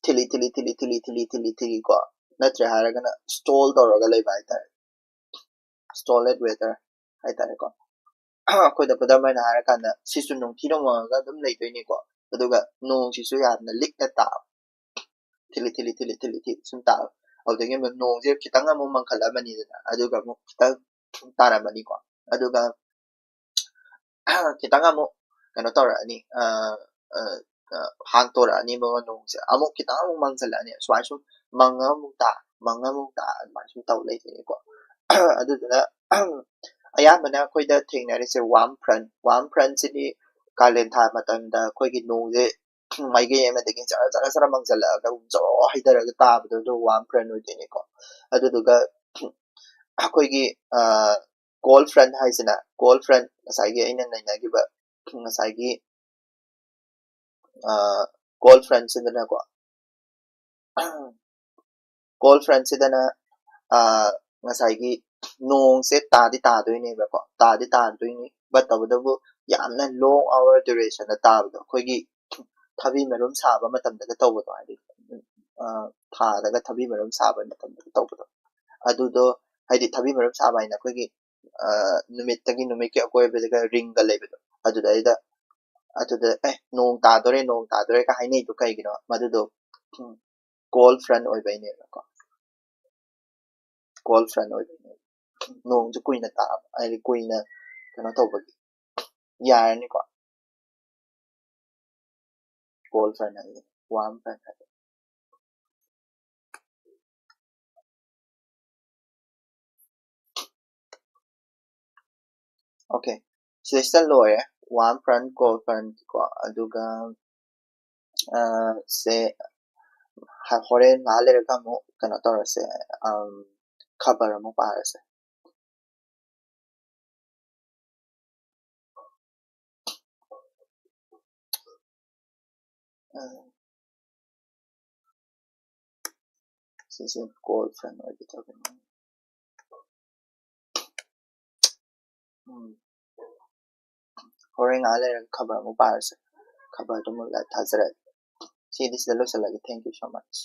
ꯊꯤꯂꯤ ꯊꯤꯂꯤ ꯊꯤꯂꯤ ꯊꯤꯂꯤ ꯊꯤꯂꯤ ꯊꯤꯂꯤ ꯊꯤꯂꯤ ꯀꯣ, ꯅꯠꯇ꯭ꯔꯦ ꯍꯥꯏꯔꯒꯅ stall ꯇꯧꯔꯒ ꯂꯩꯕ ꯍꯥꯏꯇꯥꯔꯦ꯫ Stalled weather ꯍꯥꯏꯇꯥꯔꯦꯀꯣ꯫ ꯑꯩꯈꯣꯏꯗ ꯈꯨꯗꯝ ꯑꯣꯏꯅ ꯍꯥꯏꯔꯀꯥꯟꯗ ꯁꯤꯁꯨ ꯅꯨꯡꯊꯤ ꯅꯣꯡꯃꯪꯉꯒ ꯑꯗꯨꯝ ꯂꯩꯗꯣꯏꯅꯤꯀꯣ, ꯑꯗꯨꯒ ꯅꯣꯡꯁꯤꯁꯨ ꯌꯥꯝꯅ ꯂꯤꯛꯅ ꯇꯥꯕ, ꯊꯤꯂꯤ ꯊꯤꯂꯤ ꯊꯤꯂꯤ ꯊꯤꯂꯤ ꯊꯤꯂꯤ ꯁꯨꯝ ꯇꯥꯕ꯫ ꯑꯗꯨꯗꯒꯤ ꯑꯃꯨꯛ ꯅꯣꯡꯁꯦ ꯈꯤꯇꯪ ꯑꯃꯨꯛ ꯃꯪꯈꯠꯂꯛꯑꯃꯅꯤꯗꯅ, ꯑꯗꯨꯒ ꯑꯃꯨꯛ ꯈꯤꯇꯪ ꯇꯥꯔꯝꯃꯅꯤꯀꯣ, ꯑꯗꯨꯒ ꯈꯤꯇꯪ ꯑꯃꯨꯛ ꯀꯩꯅꯣ ꯇꯧꯔꯛꯑꯅꯤ, ꯑ, ꯑ, ꯑ, ꯍꯥꯡꯇꯣꯔꯛꯑꯅꯤꯕ ꯅꯣꯡꯁꯦ, ꯑꯃꯨꯛ ꯈꯤꯇꯪ ꯑꯃꯨꯛ ꯃꯪꯁꯤꯜꯂꯛꯑꯅꯤ, ꯁꯨꯃꯥꯏꯅ ꯁꯨꯝ ꯃꯪꯉ ꯑꯃꯨꯛ ꯇꯥ, ꯃꯪꯉ ꯑꯃꯨꯛ ꯇꯥ, ꯑꯗꯨꯃꯥꯏꯅ ꯁꯨꯝ ꯇꯧ ꯂꯩꯗꯣꯏꯅꯤꯀꯣ꯫ ꯑꯗꯨꯗꯨꯅ ꯑꯌꯥꯝꯕꯅ ꯑꯩꯈꯣꯏꯗ ꯊꯦꯡꯅꯔꯤꯁꯦ warm front꯫ Warm frontꯁꯤꯗꯤ ꯀꯥꯂꯦꯟ ꯊꯥ ꯃꯇꯝꯗ ꯑꯩꯈꯣꯏꯒꯤ ꯅꯣꯡꯁꯦ ꯃꯥꯏꯀꯩ ꯑꯃꯗꯒꯤ ꯖꯔ ꯖꯔ ꯖꯔ ꯃꯪꯁꯤꯜꯂꯛꯑꯒ ꯖꯣꯔꯣ ꯍꯩꯊꯔꯒ ꯇꯥꯕꯗꯣ, ꯑꯗꯨ warm front ꯑꯣꯏꯗꯣꯏꯅꯤꯀꯣ꯫ ꯑꯗꯨꯗꯨꯒ ꯑꯩꯈꯣꯏꯒꯤ, ꯑ, cold front ꯍꯥꯏꯁꯤꯅ, cold front ꯉꯁꯥꯏꯒꯤ ꯑꯩꯅ ꯅꯩꯅꯈꯤꯕ ꯉꯁꯥꯏꯒꯤ, ꯑ, cold frontꯁꯤꯗꯅꯀꯣ, cold frontꯁꯤꯗꯅ, ꯑ, ꯉꯁꯥꯏꯒꯤ ꯅꯣꯡꯁꯦ ꯇꯥꯗꯤ ꯇꯥꯗꯣꯏꯅꯦꯕꯀꯣ, ꯇꯥꯗꯤ ꯇꯥꯗꯣꯏꯅꯤ, but ꯇꯧꯕꯇꯕꯨ ꯌꯥꯝꯅ long hour durationꯗ ꯇꯥꯕꯗꯣ, ꯑꯩꯈꯣꯏꯒꯤ ꯊꯕꯤ ꯃꯔꯨꯝ ꯁꯥꯕ ꯃꯇꯝꯗꯒ ꯇꯧꯕꯗꯣ, ꯍꯥꯏꯗꯤ, ꯑ, ꯊꯥꯗꯒ ꯊꯕꯤ ꯃꯔꯨꯝ ꯁꯥꯕ ꯃꯇꯝꯗꯒ ꯇꯧꯕꯗꯣ, ꯑꯗꯨꯗꯣ, ꯍꯥꯏꯗꯤ ꯊꯕꯤ ꯃꯔꯨꯝ ꯁꯥꯕ ꯍꯥꯏꯅ ꯑꯩꯈꯣꯏꯒꯤ, ꯑ, ꯅꯨꯃꯤꯠꯇꯒꯤ ꯅꯨꯃꯤꯠꯀꯤ ꯑꯀꯣꯏꯕꯗꯒ ringꯒ ꯂꯩꯕꯗꯣ, ꯑꯗꯨꯗꯩꯗ, ꯑꯗꯨꯗ, "ꯑꯦ, ꯅꯣꯡ ꯇꯥꯗꯣꯔꯦ, ꯅꯣꯡ ꯇꯥꯗꯣꯔꯦ"ꯀ ꯍꯥꯏꯅꯩꯗꯣ ꯀꯩꯒꯤꯅꯣ? ꯃꯗꯨꯗꯣ, ꯎꯝ, cold front ꯑꯣꯏꯕꯩꯅꯦꯕꯀꯣ꯫ Cold front ꯑꯣꯏꯕꯩꯅꯦ꯫ ꯅꯣꯡꯁꯦ ꯀꯨꯏꯅ ꯇꯥꯕ, ꯍꯥꯏꯗꯤ ꯀꯨꯏꯅ ꯀꯩꯅꯣ ꯇꯧꯕꯒꯤ꯫ ꯌꯥꯔꯅꯤꯀꯣ? Cold front ꯍꯥꯏꯗꯤ, warm front ꯍꯥꯏꯗꯤ꯫ Okay. ꯁꯤꯗꯩꯁꯤꯗ ꯂꯣꯏꯔꯦ, warm front, cold front ꯀꯣ꯫ ꯑꯗꯨꯒ ꯁꯦ ꯍꯣꯔꯦꯟ ꯉꯥꯏꯍꯥꯛ ꯂꯩꯔꯒ ꯑꯃꯨꯛ ꯀꯩꯅꯣ ꯇꯧꯔꯁꯦ, ꯈꯕꯔ ꯑꯃꯨꯛ ꯄꯥꯔꯁꯦ꯫ ꯁꯤꯁꯦ cold front ꯑꯣꯏꯒꯦ ꯇꯧꯕꯅꯤ꯫ ꯎꯝ꯫ ꯍꯣꯔꯦꯟ ꯉꯥꯏꯍꯥꯛ ꯂꯩꯔꯒ ꯈꯕꯔ ꯑꯃꯨꯛ ꯄꯥꯔꯁꯦ꯫ ꯈꯕꯔꯗꯨ ꯑꯃꯨꯛ ꯂꯥꯏꯛ ꯊꯥꯖꯔꯛꯑꯒꯦ꯫ ꯁꯤꯗꯤ ꯁꯤꯗ ꯂꯣꯏꯁꯤꯜꯂꯒꯦ꯫ Thank you so much꯫